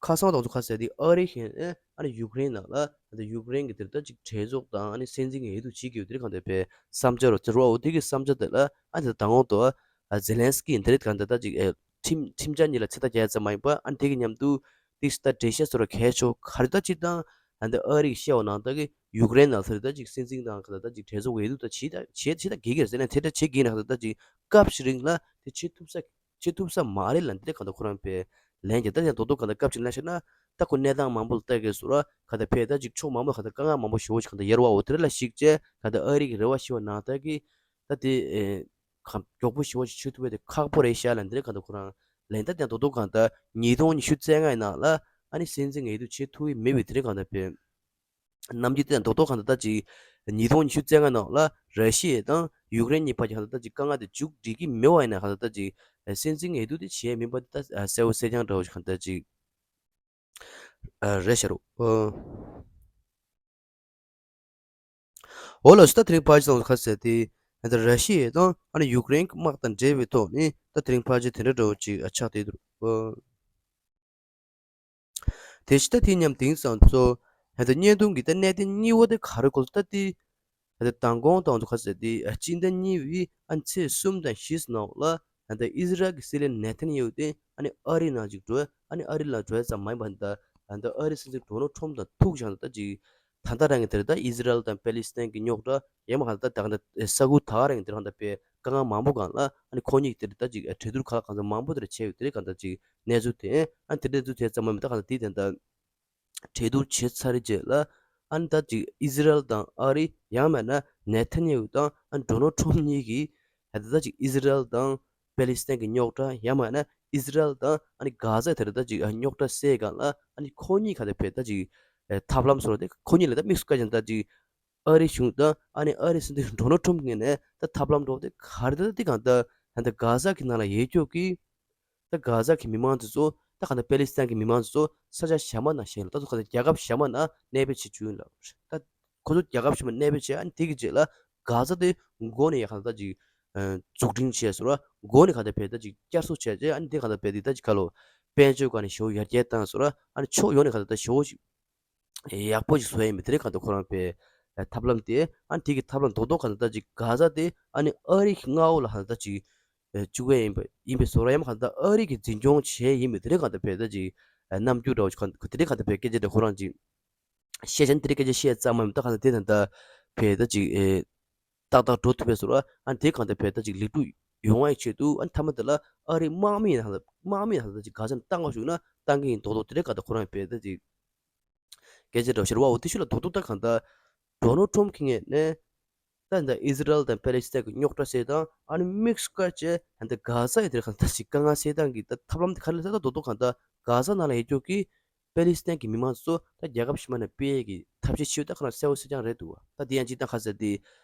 ཁ་སང་ད་ང་ཚོ་ག་ཟེར་ཏེ་ཨ་རི་ཞིག་ཨ་ནི་ཡུཀ་རེན་ནང་ལ་ད་ལྟ་ཡུཀ་རེན་གྱི་དེར་ད་ཅིག་གྲོས་ཚོགས་དང་ཨ་ནི་སྲིད་འཛིན་གྱི་འོས་བསྡུ་བྱེད་ཀྱི་ཡོད་དེ་གང་དེ་བས་བསམ་འཆར་རོ་དེ་རོ་འོ་དེ་གི་བསམ་འཆར་དེ་ལ་ཨ་ནི་ད་ལྟ་ང་ཚོ་ཨ་ཛེ་ལན་སི་ཀི་འདི་རེད་གང་དེ་ད་ཅིག་ཨེ། ཁྲིམས་ཁྲིམས་འཆར་གཉིས་ལ་ཚེ་ཐག་བཅད་ཙམ་མ་ཡིན་པ་ཨ་ནི་དེ་གི་མཉམ་དུ་ཏིག་སི་ད་འགྲེལ་བཤད་སོགས་ལ་གལ་ཆེ་ག་རེ་ད་ཅིག་དང་ཨ་འདི་ཨ་རི་གི་བཤད་བ་ནང་ལྟར་གི་ཡུཀ་རེན་ནང་ཚོ་རེ་ད་ཅིག་སྲིད་འཛིན་དང་ག་ད་ཅིག་གྲོས་ཚོགས་འོས་བསྡུ་ད་བྱེད་ད་བྱེད་བྱེད་ད་དགེ་གི་རེད་ཟེར་ན་དེ་ད་བྱེད་དགེ་ན་ག་ད་ཅིག་སྐབས་ཤིག་རིང་ལ་དེ་བྱེད་ཐུབ་ས་བྱེད་ཐུབ་ས་མ་རེད་ལ་འདི་ག་ད་ཁོ་རང་པའི་ལན་གྱི་ད་ཡང་རྡོག་རྡོག་ག་ད་སྐབས་ཤིག་ལ་བཤད་ན་ད་ཁོ་གནས་སྟངས་མང་པོ་ལ་ལྟ་གི་སོ་ར་ག་ད་ཕེ་ད་ཅིག་ཕྱོགས་མང་པོ་ག་ད་དཀའ་ངལ་མང་པོ་ཞེ་བོ་ཞིག་ག་ད་ཡར་བ་འོ་དེ་རེད་ལ་ཞིག་བྱས་ག་ད་ཨ་རི་གི་རེ་བ་ཞེ་བ་ནང་ལྟར་གི་ད་དེ་ཨེ། གང་མགྱོགས་པོ་ཞེ་བོ་ཞིག་བྱེད་ཐུབ་པ་དེ་ཁག་པོ་རེད་ཤག་ལ་འདི་རེད་གང་ལྟར་ཁོ་རང་ལན་ད་དེ་རྡོག་རྡོག་གང་ལྟར་ཉིས་སྟོང་ཉི་ཤུ་རྩ་ལྔ་ཡི་ནང་ལ་ཨ་ནི་སྲིད་འཛིན་འོས་བསྡུ་བྱེད་ཐུབ་ཀྱི་མེད་པའི་དེ་རིང་གང་ལྟར་བས་རྣམ་འགྱུར་དེ་རྡོག་རྡོག་གང་ལྟར་ད་ཅིག་ཉིས་སྟོང་ཉི་ཤུ་རྩ་ལྔ་ནང་ལ་ར་ཤི་ཡ་དང་ཡུཀ་རེན་གཉིས་བར་གྱི་གང་ལྟར་ད་ཅིག་དཀའ་ངལ་དེ་མཇུག་སྒྲིལ་གྱི་མེད་པ་ཡིན་ན་གང་ལྟར་ད་ཅིག་སྲིད་འཛིན་འོས་བསྡུ་དེ་བྱས་མིན་པ་དེ་ད་གསལ་པོ་གསལ་རྐྱང་འདྲ་བོ་ཞིག་གང་ལྟར་ཅིག་རེད་ཤག་རོ། འོ་ལགས་སོ། ད་དེ་རིང་ཕར་ཅིག་ཚང་ཁ་གསལ་ཏེ་ད་ར་ཤི་ཡ་དང་ཨ་ནི་ཡུཀ་རེན་གྱི་དམག་དང་འབྲེལ་བའི་ཐོག་ནས་ད་དེ་རིང་ཕར་ཅིག་དེ་འདྲ་འདྲ་བོ་ཅིག་ཨ་ཆགས་བསྡད་འདུག་དེ་ཕྱི་ད་དེ་མཉམ་དེང་སང་ཚོ་ད་བརྙན་ཐུང་གི་ད་གནད་དོན་གཉིས་པ་དེ་ག་རེ་གོ་ད་དེ་ད་མདང་དགོང་དང་ཚོ་ཁ་གསལ་ཏེ་སྤྱི་ཟླ་གཉིས་པའི་ཨ་ཚེས་གསུམ་དང་བཞི་ནང་ལ་ད་ཨི་ཟི་རལ་གྱི་སྲིད་བློན་ནེ་ཐན་ཡ་ཧུ་དེ་ཨ་ནི་ཨ་རི་ནང་ཅིག་འགྲོ་ཨ་ནི་ཨ་རི་ལ་འགྲོ་ཙམ་མ་ཡིན་པ་ད་ད་ཨ་རི་སྲིད་འཛིན་ཌོ་ནལ་ཊམ་དང་ཐུག་བཞག་ད་ཅིག་ད་ལྟ་རང་གི་དེར་ད་ཨི་ཟི་རལ་དང་པེ་ལི་སི་ཐན་གྱི་རྙོག་དྲ་ཡང་མ་གང་ད་ད་གང་ད་ས་ཁུལ་ད་ག་རང་གི་དེར་གང་ད་པའི་དཀའ་ངལ་མང་པོ་སྒང་ལ་ཨ་ནི་ཁོ་གཉིས་ཀྱི་དེར་ད་ཅིག་གྲོས་བསྡུར་ག་ལ་གང་ཚ་མང་པོ་དེར་བྱས་ཡོད་དེ་རེད་གང་ད་ཅིག་གནས་ཚུལ་དེ་ཨ་ནི་དེ་གནས་ཚུལ་དེ་ཙམ་མ་མི་ད་གང་ད་དེ་དེ་ད་གྲོས་བསྡུར་བྱས་ཚར་རྗེས་ལ་ཨ་ནི་ད་ཅིག་ཨི་ཟི་རལ་དང་ཨ་རི་ཡང་མིན་ན་ནེ་ཐན་ཡ་ཧུ་དང་ཨ་ནི་ཌོ་ནལ་ཊམ་གཉིས་ཀྱིས་ད་ཅིག་ཨི་ཟི་རལ་དང་པེ་ལི་སི་ཐན་གྱི་རྙོག་དྲ་ཡང་མིན་ན་ཨི་ཟི་རལ་དང་ཨ་ནི་གྷ་ཟ་དེར་ད་ཅིག་རྙོག་དྲ་སེལ་སྒང་ལ་ཨ་ནི་ཁོ་གཉིས་ག་ད་ཕེ་ད་ཅིག་ཐབས་ལམ་སོར་དེ་ཁོ་གཉིས་ལ་ད་དམིགས་སུ་བཀར་ཅན་ད་ཅིག་ཨ་རི་གཞུང་དང་ཨ་ནི་ཨ་རི་སྲིད་འཛིན་ཌོ་ནལ་ཊམ་གྱི་ནས་ད་ཐབས་ལམ་འགྲོ་དེ་ག་རེ་ད་དེ་གང་ད་ད་གྷ་ཟ་གི་ནང་ལ་ཡོད་ཀྱོག་གི་ད་གྷ་ཟ་གི་མི་མང་དེ་ཚོ་ད་གང་ད་པེ་ལི་སི་ཐན་གི་མི་མང་དེ་ཚོ་ས་ཆ་གཞན་པ་ནང་བཞིན་ལ་ད་ཚོ་གང་ད་རྒྱལ་ཁབ་གཞན་པ་ནང་གནས་སྤོས་བྱེད་བཅུག་ཡིན་ལ། ད་ཁོ་ཚོ་རྒྱལ་ཁབ་གཞན་པ་གནས་སྤོས་བྱས་ཨ་ནི་དེ་གི་རྗེས་ལ་གྷ་ཟ་དེ་མགོ་ནས་ཡ་གང་ད་ཅིག་འཛུགས་སྐྲུན་བྱས་སོ་ར་མགོ་ནས་གང་ད་བས་ད་ཅིག་བསྐྱར་གསོ་བྱས་རྗེས་ཨ་ནི་དེ་གང་ད་བས་དེ་ད་ཅིག་ག་ལོ་དཔལ་འབྱོར་སྒང་ནས་ཞོ་ཡར་རྒྱས་བཏང་སོ་ར་ཨ་ནི་ཕྱོགས་ཡོངས་ནས་གང་ད་ཞོ་ཡག་པོ་ཞིག་བཟོ་ཡ་ཡིན་པའི་དེ་རིང་གང་ལྟར་ཁོ་རང་པའི་ཐབས་ལམ་དེ་ཨ་ནི་དེ་གི་ཐབས་ལམ་རྡོག་རྡོག་གང་ལྟར་ཅིག་གྷ་ཟ་དེ་ཨ་ནི་ཨ་རི་གི་མངའ་འོག་ལ་གང་ལྟར་ཅིག་བཅུག་ཡ་ཡིན་པ་ཡིན་པའི་བཟོ་འདྲ་ཡང་གང་ལྟར་ཨ་རི་གི་འཛིན་སྐྱོང་བྱས་ཡིན་པའི་དེ་རིང་གང་ལྟར་པའི་ད་ཅིག་རྣམ་འགྱུར་འདྲ་བོ་ཞིག་གང་དེ་རིང་གང་ལྟར་པའི་སྐད་ཆ་འདྲ་ཁོ་རང་ཅིག་བཤད་བྱས་ནས་དེ་རིང་སྐད་ཆ་བཤད་ཙམ་མ་ཡིན་པ་ད་གང་ལྟར་དེ་ད་ལྟ་པའི་ད་ཅིག་ཏག་ཏག་འགྲོ་ཐུབ་པའི་བཟོ་འདྲ་ཨ་ནི་དེ་གང་ལྟར་པའི་ད་ཅིག་ལེགས་གྲུབ་ཡོང་བའི་ཆེད་དུ་ཨ་ནི་མཐའ་མ་དེ་ལ་ཨ་རི་དམག་མི་ཡིན་ན་དམག་མི་ཡིན་ན་ད་ཅིག་གྷ་ཟ་ནས་བཏང་དགོས་བྱུང་ན་བཏང་གི་ཡིན་མདོག་མདོག་དེ་རིང་གང་ལྟར་ཁོ་རང་པའི་ད་ཅིག་སྐད་ཆ་འདྲ་བོ་ཤར་བ་འོ་དེ་ཤུལ་ལ་རྡོག་རྡོག་ད་གང་ལྟར་ཌོ་ནལ་ཊམ་གྱི་ངོས་ནས་ད་ད་ཨི་ཟི་རལ་དང་པེ་ལི་སི་ཐན་གྱི་རྙོག་དྲ་སེལ་སྟངས་ཨ་ནི་དམིགས་སུ་བཀར་བྱས་ད་ད་གྷ་ཟ་ཡི་དེར་གང་ལྟར་ཞིག་དཀའ་ངལ་སེལ་སྟངས་ཀྱི་ད་ཐབས་ལམ་དེ་ག་རེ་ལ་ད་རྡོག་རྡོག་གང་ལྟར་གྷ་ཟ་ནང་ལ་ཡོད་ཀྱོག་གི་པེ་ལི་སི་ཐན་གྱི་མི་མང་ཚོ་ད་རྒྱལ་ཁབ་ཕྱི་མ་ནས་སྤེལ་ཡས་ཀྱི་ཐབས་ཤེས་ཆེ་ད་ཁ་ན་གསལ་བོ་གསལ་རྐྱང་རེད་འདུག་བ། ད་དེ་ཡང་སྤྱིར་བཏང་ཁ་གསལ་དེ་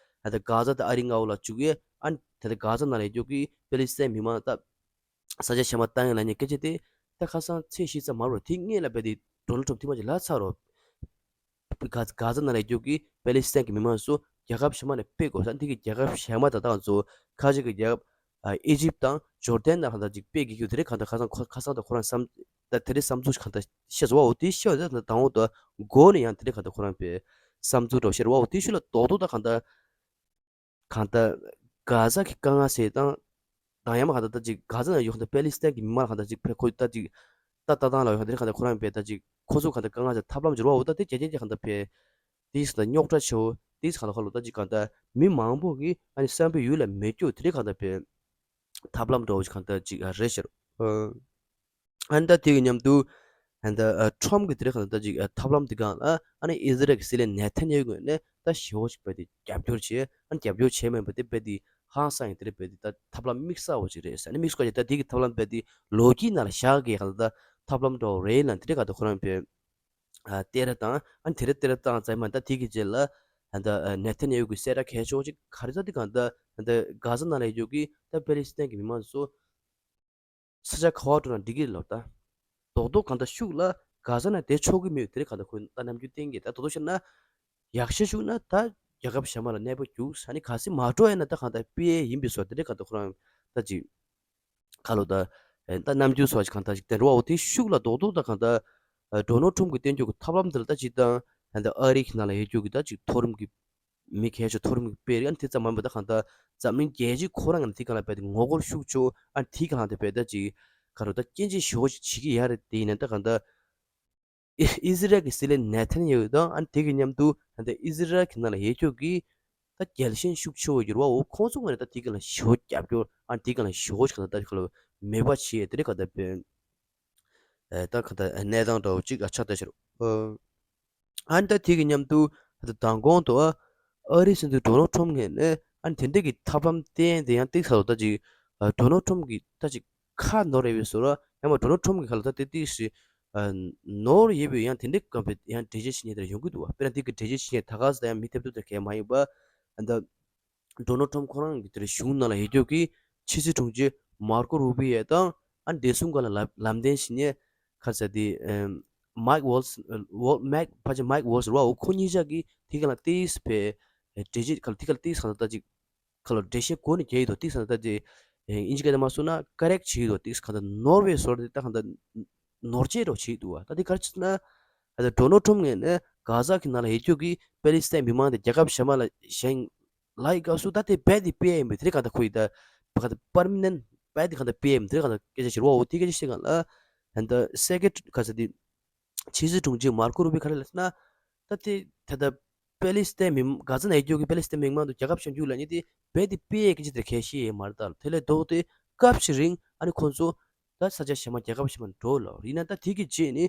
ད་གྷ་ཟ་ད་ཨ་རི་མངའ་འོག་ལ་བཅུག་ཡས་ཨ་ནི་ད་ད་གྷ་ཟ་ནང་ལ་ཡོད་ཀྱོག་གི་པེ་ལི་སི་ཐན་མི་མང་ད། ས་ཆ་གཞན་པ་བཏང་ཡ་ལབ་མཁན་སྐད་ཆ་དེ་ད་ཁ་སང་ཚེས་བཞི་ཙམ་མ་རུ་དེ་སྔས་ལ་བས་དེ་ ཌོ་ནལ་ཊམ་ཐེངས་མ་གཅིག་ལབ་ཚར་རོ། གྷ་གྷ་ཛ་ནང་ལ་ཡོད་རྒྱུ་གི་པེ་ལི་སི་ཐན་གྱི་མི་མང་ཚོ་རྒྱལ་ཁབ་གཞན་མ་ནས་སྤེལ་དགོས་ས་འདི་གི་རྒྱལ་ཁབ་གཞན་མ་དང་ཏང་ཚོ་ཁ་ཅིག་གི་རྒྱལ་ཁབ་ཨི་ཇིབ་དང་ཇོར་ཌན་ནང་གང་ལྟར་ཅིག་སྤེལ་དགོས་རྒྱུ་དེ་རིགས་གང་ལྟར་ཁ་སང་ཁ་སང་དང་ཁོ་རང་བསམ་ད་དེ་རིགས་བསམ་ཚུལ་གང་ལྟར་བཤད་སོང་བ། འོ་དེ་བཤད་པ་དང་དང་པོ་དང་མགོ་ནས་ཡང་དེ་རིགས་གང་ལྟར་ཁོ་རང་པའི་བསམ་ཚུལ་འདྲ་བོ་བཤད་རོ། འོ་དེ་ཤུལ་ལ་རྡོག་རྡོག་ད་གང་ལྟར་གང་ལྟར་གྷ་ཛ་གི་དཀའ་ངལ་སེལ་སྟངས་དང་ཡང་མ་གང་ལྟར་ད་ཅིག་གྷ་ཛ་ནང་ཡོད་མཁན་པེ་ལི་སི་ཐན་གྱི་མི་མང་གང་ལྟར་ཅིག་ཕེ་ཁོ་ད་ཅིག་ད་ལྟ་སྟངས་ལ་ཡོད་མཁན་དེ་གང་ལྟར་ཁོ་རང་པའི་ད་ཅིག་ཁོ་ཚོ་གང་ལྟར་དཀའ་ངལ་སེལ་ཐབས་ལམ་སྦྱོར་བ། འོ་ད་དེ་རྒྱ་ཆེན་གྱི་གང་ལྟར་པའི་དེ་ས་རྙོག་དྲ་ཆེ་བོ་དེ་ས་གང་ལྟར་ཁོ་ལོ་ད་ཅིག་གང་ལྟར་མི་མང་པོ་གི་ཨ་ནི་བསམ་པའི་ཡུལ་ལ་མེད་རྒྱུ་དེ་རིགས་གང་ལྟར་པའི་ཐབས་ལམ་འདྲ་བོ་ཞིག་གང་ལྟར་ཅིག་རེད་ཤག་ཨ་ནི་ད་དེ་གི་མཉམ་དུ་ཨ་ནི་ད་ཊམ་གི་དེ་རིགས་གང་ལྟར་ད་ཅིག་ཐབས་ལམ་དེ་གང་ལ་ཨ་ནི་ཨི་ཟི་རལ་གྱི་སྲིད་བློན་ནེ་ཐན་ཡ་ཧུ་ངོས་ནས་ད་ཞེ་བོ་ཞིག་རྦད་དེ་རྒྱབ་སྐྱོར་བྱས། ཨ་ནི་རྒྱབ་སྐྱོར་བྱས་མིན་པ་དེ་རྦད་དེ་ཧང་སང་ཡིན། དེ་རིགས་རྦད་དེ་ད་ཐབས་ལམ་དམིགས་བསལ་བ་ཞིག་རེད་ཟེར། ཨ་ནི་དམིགས་བསལ་གྱི་ད་དེ་གི་ཐབས་ལམ་རྦད་དེ་ལོ་རྒྱུས་ནང་ལ་བཞག་གི་གང་ལྟར་ད་ཐབས་ལམ་འདྲ་བོ་རེད་ལ་དེ་རིགས་གང་ལྟར་ཁོ་རང་པའི་ཨ་སྟེར་བཏང་། ཨ་ནི་དེ་རེད་སྟེར་བཏང་ཙམ་མ་ད་དེ་གི་རྗེས་ལ་ཨ་ད་ཨ་ནེ་ཐན་ཡ་ཧུ་གི་གསལ་བསྒྲགས་གལ་ཆེ་བོ་ཅིག་ག་རེ་ད་དེ་གང་ད་ཨ་ད་གྷ་ཛ་ནང་ལ་ཡོད་རྒྱུ་གི་ད་པེ་ལི་སི་ཐན་གི་མི་མང་ཚོ་ས་ཆ་ག་བ་འགྲོ་ན་འགྲིག་གི་ལོ་ད་རྡོག་རྡོག་གང་ད་ཤུགས་ལ་གྷ་ཛ་ནང་བསྡད་ཆོག་གི་མེད་དེ་རེད། གང་ད་ཁོས་ད་ནམ་རྒྱུན་བསྟན་གི་ད་རྡོག་རྡོག་བཤད་ན་ཡག་ཤོས་ཤུགས་ན་ད་རྒྱལ་ཁབ་གཞན་མ་ལ་གནས་སྤོ་རྒྱུགས་ས་ནི་ག་སྲིད་མ་འགྲོ་ཡ་ན་ད་གང་ད་སྤེལ་ཡིན་པའི་བཟོ་དེ་རེད། གང་ད་ཁོ་རང་ད་ཅིག་ཁ་ལོ་ད་ཨེ་ད་ནམ་རྒྱུན་སོགས་ཀྱི་གང་ལྟར་ཞིག་དེ་འགྲོ་བ། འོ་དེ་ཤུགས་ལ་རྡོག་རྡོག་ད་གང་ལྟར་ཨ་ཌོ་ནལ་ཊམ་གྱི་བསྟན་རྒྱུ་གི་ཐབས་ལམ་དེ་ལ་ད་ཅིག་དང་ཨ་ད་ཨ་རི་གི་ནང་ལ་ཡོད་རྒྱུ་གི་ད་ཅིག་མཐོ་རིམ་གྱི་མི་གལ་ཆེ་མཐོ་རིམ་གྱི་དཔེ་རིགས་ཨ་ནི་དེ་ཙམ་མ་ཡིན་པ་ད་གང་ལྟར་འཛམ་གླིང་རྒྱལ་སྤྱི་ཁོ་རང་གི་དེ་གང་ལ་དཔེ་དེ་ངོ་རྒོལ་ཤུགས་ཆེ་ཨ་ནི་དེ་གང་ལ་དེ་དཔེ་ད་ཅིག་ཁ་རུ་ད་སྐྱོན་བརྗོད་ཞེ་པོ་ཞིག་བྱེད་ཀྱི་ཡ་རེད། དེ་ཡིན་ན་ད་གང་ལྟར་ཨི་ཨི་ཟི་རལ་གྱི་སྲིད་བློན་ནེ་ཐན་ཡ་ཧུ་དང་ཨ་ནི་དེ་གི་མཉམ་དུ་ད་ལྟ་ཨི་ཟི་རལ་གྱི་ནང་ལ་ཡོད་རྒྱུ་གི་ད་རྒྱལ་ཞེན་ཤུགས་ཆེ་བོ་ཡོད་རེད་བ། འོ་ཁོང་ཚོ་ངོས་ནས་ད་དེ་གི་ལ་ཞེ་པོ་རྒྱབ་སྐྱོར་ཨ་ནི་དེ་གི་ལ་ཞེ་པོ་ཞིག་ད་ལྟ་ཁ་ལོ་མེད་པ་བྱས་དེ་རེད། ག་ད་པའི་ཨེ་ད་ག་ད་གནས་སྟངས་འདྲ་བོ་ཅིག་ཨ་ཆགས་བསྡད་ཤག་ཨ་ནི་ད་དེ་གི་མཉམ་དུ་ད་ལྟ་མདང་དགོང་དུ་ཨ་ཨ་རིའི་སྲིད་འཛིན་ཌོ་ནལ་ཊམ་ངོས་ནས་ཨ་ནི་དེ་འདྲ་གི་ཐབས་ལམ་བསྟན་དེ་ཡང་ཏིག་ས་ལོ་ད་ཅིག་ཨ་ཌོ་ནལ་ཊམ་གི་ད་ཅིག་ཁ་ནོར་ཡོད་པའི་བཟོ་འདྲ། ཡང་མ་ཌོ་ནལ་ཊམ་གི་ཁ་ལ་ད་དེ་ཏིག་སི་ཨ་ནོར་ཡོད་པའི་ཡང་དེ་འདྲ་གམ་པའི་ཡང་འགྲེལ་བཤད་བྱེད་མཁན་དེ་ཡོང་གི་འདུག་བ། དཔེར་ན་དེ་གི་འགྲེལ་བཤད་བྱེད་མཁན་ད་ག་ས་ད་ཡང་མི་ཐེབས་ཐུབ་དེ་གས་མ་ཡིན་པ། ཨ་ད་ཌོ་ནལ་ཊམ་ཁོ་རང་གི་དེར་གཞུང་ནང་ལ་ཡོད་རྒྱུ་གི་ཕྱི་སྲིད་དྲུང་ཆེ་མར་ཀོ་རུ་བི་ཡོ་དང་ཨ་བདེ་སྲུང་སྒང་ལ་ལམ་ལམ་སྟོན་བྱེད་མཁན་ག་རེ་ཟེར་དེ་ཨེམ་མའིག་ཝོལ་སི་ཝོལ་མེག་ཕལ་ཆེར་མའིག་ཝོལ་སི་རེད་བ། འོ་ཁོ་གཉིས་ཆ་གི་དེ་ག་ལ་ཏིག་སི་པའི་འགྲེལ་བཤད་ག་ལ་དེ་ག་ལ་ཏིག་སི་ག་ལ་ད་ཅིག་ཁ་ལོ་འགྲེལ་བཤད་གོ་ནས་རྒྱག་ཡི་འདུག་ཏིག་ཙམ་ད་ཅིག་ཨིན་ཇི་སྐད་དུ་མ་སོང་ན་ཀ་རེག་བྱེད་ཀྱི་འདུག་ཏིག་ཙམ་གང་ལྟར་ནོར་བའི་བཟོ་འདྲ་དེ་ད་གང་ལྟར་ནོར་བཅད་འདྲ་བོ་བྱེད་ཀྱི་འདུག་བ། ད་དེ་ག་རེ་བྱེད་ན་ད་ལྟ་ཌོ་ནལ་ཊམ་ངོས་ནས་གྷ་ཛ་གི་ནང་ལ་ཡོད་རྒྱུ་གི་པེ་ལི་སི་ཐན་མི་མང་དེ་རྒྱལ་ཁབ་གཞན་མ་ལ་བཞེངས་ལབ་ཡི་སྐབས་སུ་ད་དེ་རྦད་དེ་སྤེལ་ཡ་ཡིན་པས། དེ་རེད་གང་ལྟར་ཁོ་ཡི་ད་ག་ད་པར་མ་ནན་རྦད་དེ་གང་ལྟར་སྤེལ་ཡ་ཡིན་པས། དེ་རེད་གང་ལྟར་སྐད་ཆ་བཤད་རོགས། འོ་དེ་སྐད་ཆ་བཤད་གང་ལ་ད་ལྟ་སེ་ཀེ་རེ་ཊ་རི་ག་ཟེར་དེ་ཕྱི་སྲིད་དྲུང་ཆེ་མར་ཀོ་རུ་བི་ག་རེ་ལབ་ཟེར་ན། ད་དེ་ད་ལྟ་པེ་ལི་སི་ཐན་མི་གྷ་ཛ་ནང་ཡོད་རྒྱུ་གི་པེ་ལི་སི་ཐན་མི་མང་དུ་རྒྱལ་ཁབ་གཞན་རྒྱུད་ལ་ནི་དེ་རྦད་དེ་སྤེལ་ཡས་སྐད་ཆ་དེ་གལ་ཤེས་ཡས་མ་རེད། ད་དེ་ལས་ལྡོག་སྟེ་སྐབས་ཤིག་རིང་ཨ་ནི་ཁོང་ཚོ་ད་ས་ཆ་གཞན་མ་རྒྱལ་ཁབ་གཞན་མ་འགྲོ་ལ་ཡིན་ན་ད་དེ་གི་རྗེས་ནི་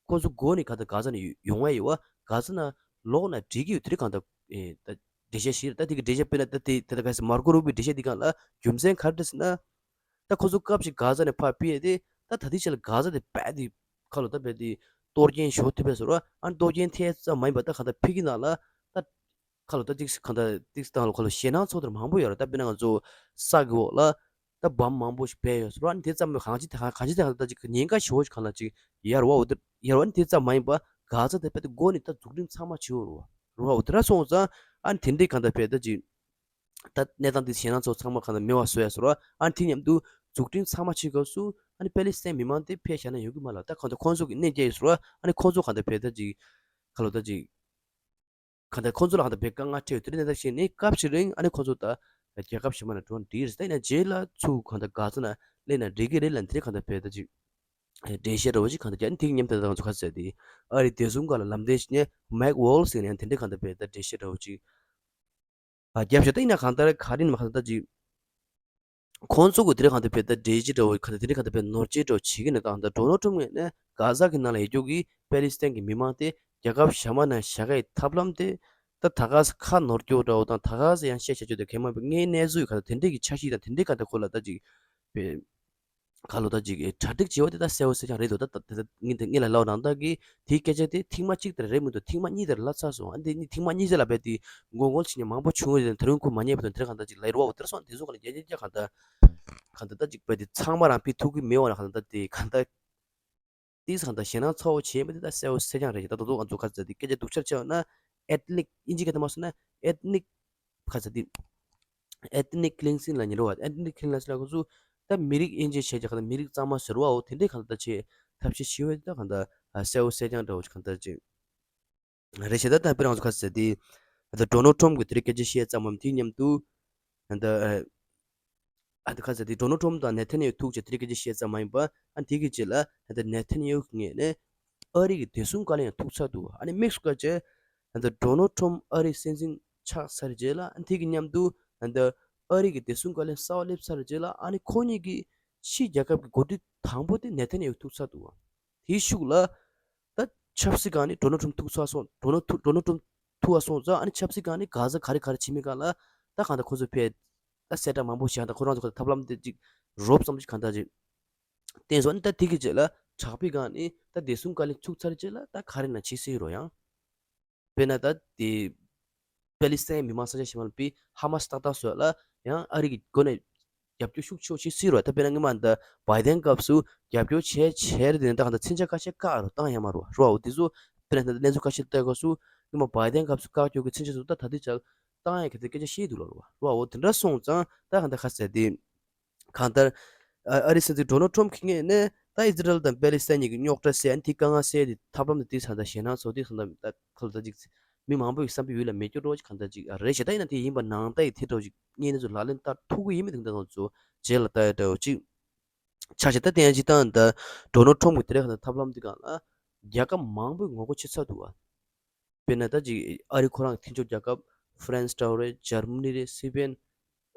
ཁོང་ཚོ་མགོ་ནས་ག་ད་གྷ་ཛ་ནས་ཡོང་ཡ་ཡོད་བ། གྷ་ཛ་ནང་ལོག་ན་འགྲིག་གི་ཡོད་དེ་རེད་གང་ད་ཨེ་ད་འགྲེལ་བཤད་ཞིག་རེད། ད་དེ་གི་འགྲེལ་བཤད་དཔེར་ན་ད་དེ་ད་ད་ག་ཟེར་མར་ཀོ་རུ་བི་འགྲེལ་བཤད་འདི་གང་ལ་རྒྱུ་མཚན་ག་རེ་རེད་ཟེར་ན། ད་ཁོ་ཚོ་སྐབས་ཤིག་གྷ་ཛ་ནས་ཕར་ཕུད་ཡས་དེ་ད་ད་ལྟའི་ཆ་ལ་གྷ་ཛ་དེ་རྦད་དེ་ཁ་ལོ་ད་རྦད་དེ་གཏོར་སྐྱོན་ཞུ་ཐུབ་པའི་བཟོ་འདྲ། ཨ་གཏོར་སྐྱོན་ཐེབས་ཙམ་མ་ཡིན་པ་ད་གང་ལྟར་ཕ་གི་ནང་ལ་ད་ཁ་ལོ་ད་ཏིག་གང་ལྟར་ཏིག་སྟངས་ལ་ཁ་ལོ་ཞེད་སྣང་ཚོགས་དེ་མང་པོ་ཡོད་རེད། ད་དཔེར་ན་ང་ཚོ་ས་གི་འོག་ལ་ད་བམ་མང་པོ་ཞིག་སྦས་ཡོད་བཟོ་འདྲ། ཨ་ནི་དེ་ཙམ་མ་གང་ཅི་ད་གང་ཅི་ད་གང་ལྟར་ཅིག་ཉེན་ཁ་ཞེ་པོ་ཞིག་གང་ལ་ཅིག་ཡར་བ་འོ་དེ་ཡར་བ། ཨ་ནི་དེ་ཙམ་མ་ཡིན་པ་གྷ་ཛ་དེ་རྦད་དེ་མགོ་ནས་ད་འཛུགས་སྐྲུན་ཚང་མ་བྱེད་འོ་རེད་བ། འོ་དེ་འདྲ་སོང་ཙང་ཨ་ནི་དེ་འདྲའི་གང་ལྟར་རྦད་ད་ཅིག་ད་གནས་སྟངས་འདི་ཞེད་སྣང་ཚོགས་ཚང་མ་གང་ལ་མེད་པ་བཟོ་ཡ་བཟོ་འདྲ། ཨ་ནི་དེ་མཉམ་དུ་འཛུགས་སྐྲུན་ཚང་མ་བྱེད་སྐབས་སུ་ཨ་ནི་པེ་ལི་སི་ཐན་མི་མང་དེ་ཕལ་བཞག་ན་ཡོང་གི་མ་རེད། ད་གང་ལྟར་ཁོང་ཚོ་གི་གནས་བསྐྱལ་ཡོད་བཟོ་འདྲ། ཨ་ནི་ཁོང་ཚོ་གང་ལྟར་རྦད་ད་ཅིག་ག་ལོ་ད་ཅིག་གང་ལྟར་ཁོང་ཚོ་ལ་གང་ལྟར་རྦད་དཀའ་ངལ་འཕྲད་ཡོད་དེ་རེད། གནས་སྟངས་ཤིག་ནི་སྐབས་ཤིག་རིང་ཨ་ནི་ཁོང་ཚོ་ད་རྒྱལ་ཁབ་གཞན་མ་ལ་འགྲོ་འདི་རེད། ད་ཡིན་ན་རྗེས་ལ་ཚུར་གང་ལྟར་གྷ་ཛ་ནང་སླེབས་ན་འགྲིག་གི་རེད་ལབ་ནས་དེ་གང་ལྟར་རྦད་ད་ཅིག་འགྲེལ་བཤད་འདྲ་བོ་ཅིག་གང་ལྟར་རྒྱག་ནི་དེ་གི་མཉམ་དུ་ད་ང་ཚོ་ག་ཚོད་དེ་ཨ་རི་བདེ་སྲུང་སྒང་ལ་ལམ་སྟོན་བྱེད་མཁན་མེག་ཝོལ་ཟེར་ནས་ཡང་དེ་འདྲའི་གང་ལྟར་རྦད་ད་འགྲེལ་བཤད་འདྲ་བོ་ཅིག་ཨ་རྒྱབ་ཤོག་ད་ཡིན་ན་གང་ལྟར་ག་རེ་ནི་མ་གང་ལྟར་ཅིག་ཁོང་ཚོ་གི་དེ་རིང་གང་ལྟར་རྦད་ད་འགྲེལ་བཤད་འདྲ་བོ་གང་ལྟར་དེ་རིང་གང་ལྟར་རྦད་ནོར་བཅོས་འདྲ་བོ་བྱེད་ཀྱི་ནི་ད་གང་ལྟར་ཌོ་ནལ་ཊམ་ངོས་ནས་གྷ་ཛ་གི་ནང་ལ་ཡོད་རྒྱུ་གི་པེ་ལི་སི་ཐན་གྱི་མི་མང་དེ་རྒྱལ་ཁབ་གཞན་མ་ནང་བཞག་ཡའི་ཐབས་ལམ་དེ་ད་ད་ག་ས་ཁ་ནོར་སྐྱོ་འདྲ་བོ་དང་ད་ག་ས་ཡང་བཤད་བྱ་རྒྱུ་དེ་གལ་མང་པའི་ངའི་གནས་ཚུལ་གང་ལྟར་དེ་འདྲའི་གི་འཆར་གཞི་དང་དེ་འདྲའི་གང་ལྟར་ཁོ་ལ་ད་ཅིག་པའི་ཁ་ལོ་ད་ཅིག་གྲ་སྒྲིག་བྱེད་པ་དེ་ད་གསལ་བོ་གསལ་རྐྱང་རེད་འདུག་ད་ད་ད་ངས་ད་ངས་ལ་ལབ་ནང་ལྟར་གི་དེའི་སྐད་ཆ་དེ་ཐེངས་མ་གཅིག་དེར་རེད་མི་འདུག་ཐེངས་མ་གཉིས་དེར་ལབ་ཚར་སོང་། ཨ་འདི་གཉིས་ཐེངས་མ་གཉིས་ཚེ་ལ་རྦད་དེ་མགོ་སྐོར་བྱེད་མཁན་མང་པོ་བྱུང་བ་དེ་ད་རུང་ཁོ་མ་ཉན་པ་དང་དེར་གང་ལྟར་ཅིག་ལབ་རོགས་པ་དེར་སོང་། དེ་ཚོ་ག་ལ་རྒྱ་རྒྱ་རྒྱ་གང་ལྟར་གང་ལྟར་ད་ཅིག་རྦད་དེ་ཚང་མ་རང་ཕི་ཐུག་གི་མེད་པ་ན་གང་ལྟར་ད་དེ་གང་ལྟར་ དེས་གང་ལྟར་ཞེད་སྣང་ཚ་བོ་བྱེད་མི་དེ་ད་གསལ་བོ་གསལ་རྐྱང་རེད་ཤག་ད་དོ་དོ་ང་ཚོ་ག་ཚོད་དེ་སྐད་ཆ་སྡུག་ཆག་ཆེ་བ་ན་ethnic ཨིན་ཇི་སྐད་དུ་མ་སོང་ན་ethnic ག་ཚོད་དེ་ethnic cleansing ལབ་མཁན་རེད་བ། ethnic cleansing ལབ་ཁོ་ཚོ་ད་མི་རིགས་དབྱེ་འབྱེད་བྱས་ཀྱི་གང་ལྟར་མི་རིགས་གཙང་མ་བཟོ་རུ་བའོ། དེ་འདྲའི་གང་ལྟར་ད་ཆེ་ཐབས་ཤེས་བྱེད་འོས་ད་གང་ལྟར་གསལ་བོ་གསལ་རྐྱང་འདྲ་བོ་གང་ལྟར་ཅིག་རེད་ཤག་ད་ད་དཔེར་ང་ཚོ་ག་ཚོད་དེ་ད་Donald Trump གི་དེ་རིང་སྐད་ཆ་བཤད་ཙམ་མམ་དེའི་མཉམ་དུ་ད། ཨ་ད་ག་ཚོད་དེ་Donald Trump དང་Netanyahu ཐུག་བྱས་དེ་རིང་སྐད་ཆ་བཤད་ཙམ་མ་ཡིན་པ། ཨ་དེ་གི་རྗེས་ལ་ཨ་ད་Netanyahu གི་ངོས་ནས་ཨ་རི་གི་བདེ་སྲུང་བཀའ་བློན་ཡང་ཐུག་ཚར་འདུག་ཨ་ནི་དམིགས་སུ་བཀར་བྱས་ཨ་ད་Donald Trump ཨ་རིའི་སྲིད་འཛིན་ཆགས་ཚར་རྗེས་ལ་ཨ་དེ་གི་མཉམ་དུ་ཨ་ད་ཨ་རི་གི་བདེ་སྲུང་བཀའ་བློན་གསར་པ་སླེབས་ཚར་རྗེས་ལ་ཨ་ནི་ཁོ་གཉིས་ཀྱི་ཕྱིའི་རྒྱལ་ཁབ་ཀྱི་འགོ་ཁྲིད་དང་པོ་དེ་Netanyahu ཐུག་ཚར་འདུག་དེའི་ཤུགས་ལ། ད་ཆབ་སྲིད་སྒང་ནས་Donald Trump ཐུག་ཚར་སོང་། Donald ཐུག Donald Trump ཐུག་པ་སོང་ཙང་ཨ་ནི་ཆབ་སྲིད་སྒང་ནས་གྷ་ཛ་ག་རེ་ག་རེ་བྱེད་མིན་སྒང་ལ་ད་གང་ལྟར་ཁོ་ཚོ་ཕར་ད་གསལ་བསྒྲགས་མང་པོ་བྱས། ད་ཁོ་རང་ཚོ་གི་ཐབས་ལམ་དེ་ཅིག་རོབ་ཙམ་ཅིག་གང་ལྟར་ཅིག་བསྟན་སོང་། ཨ་ནི་ད་དེ་གི་རྗེས་ལ་དྲག་པོའི་སྒང་ནས་ད་བདེ་སྲུང་བཀའ་བློན་ཚུགས་ཚར་རྗེས་ལ་ད་ག་རེ་ན་བྱེད་སྲིད་རོ་ཡང་། དཔེར་ན་ད་དེ་པེ་ལི་སི་ཐན་མི་མང་ས་ཆ་ཞིག་མ་ལ་པི་ཧ་མ་སི་ཏག་ཏག་བཟོས་ལ་ཡང་ཨ་རི་གི་སྒོ་ནས་རྒྱབ་སྐྱོར་ཤུགས་ཆེ་བོ་བྱེད་སྲིད་རོ། ད་དཔེར་ན་སྔོན་མ་ད་བྷའི་ཏན་སྐབས་སུ་རྒྱབ་སྐྱོར་བྱས་བྱས་རེད་དེ་ནས་ད་གང་ད་མཚོན་ཆ་ཁ་ཤས་བཀག་རོ་བཏང་ཡ་མ་རོ་རོ། འོ་དེ་ཚོ་དཔེར་ན་ད་གནས་ཚུལ་ཁ་ཤས་ལྟ་སྐབས་སུ་སྔོན་མ་བྷའི་ཏན་སྐབས་སུ་བཀག་རྒྱུ་གི་མཚོན་ཆ་ཚོ་ད་ད་ལྟའི་ཆར་བཏང་ཡ་གི་དེ་སྐད་ཆ་བཤད་འདུག་ལ་རོ་རོ། འོ་དེ་འདྲ་སོང་ཙང་ད་གང་ད་ཁ་གསལ་དེ། གང་ལྟར། ཨ་ཨ་རིའི་སྲིད་འཛིན་ཌོ་ནལ་ཊམ་གྱི་ངོས་ནས་ད་ཨི་ཛི་རལ་དང་པེ་ལི་སི་ཐན་གཉིས་ཀྱི་རྙོག་དྲ་སེལ་ཨ་ནི་དེ་དཀའ་ངལ་སེལ་དེ་ཐབས་ལམ་དེ་དེ་ས་ད་ཞེད་སྣང་ཚོགས་དེ་ས་ད་ད་ཁ་ལ་ད་ཅིག་མི་མང་པོ་ཡི་བསམ་པའི་ཡུལ་ལ་མེད་སྐྱོ་འགྲོ་ཅིག་གང་ལྟར་ཅིག་རེད་བྱས། ད་ཡིན་ན་དེ་ཡིན་པ་ནང་ལྟ་ཡི་དེ་འདྲ་ཅིག་གཉིས་ནས་ཚོ་ལག་ལེན་བསྟར་ཐུབ་ཀྱི་ཡིན་མིན་དེ་འདྲ་ཚོ་རྗེས་ལ་ལྟ་ཡ་འདྲ་བོ་ཅིག་ཆགས་བྱས། ད་དེ་ཡང་ཅིག་ད་ད་ཌོ་ནལ་ཊམ་གྱི་དེ་རེད་གང་ལྟར་ཐབས་ལམ་དེ་གང་ལ་རྒྱལ་ཁབ་མང་པོས་ངོ་རྒོལ་བྱེད་ཚར་འདུག་བ། དཔེར་ན་ད་ཅིག་ཨ་རི་ཁོ་རང་གི་མཐུན་ཕྱོགས་རྒྱལ་ཁབ་ཧྥ་རན་སི་འདྲ་བོ་རེད། འཇར་མ་ནི་རེད། སི་པེན།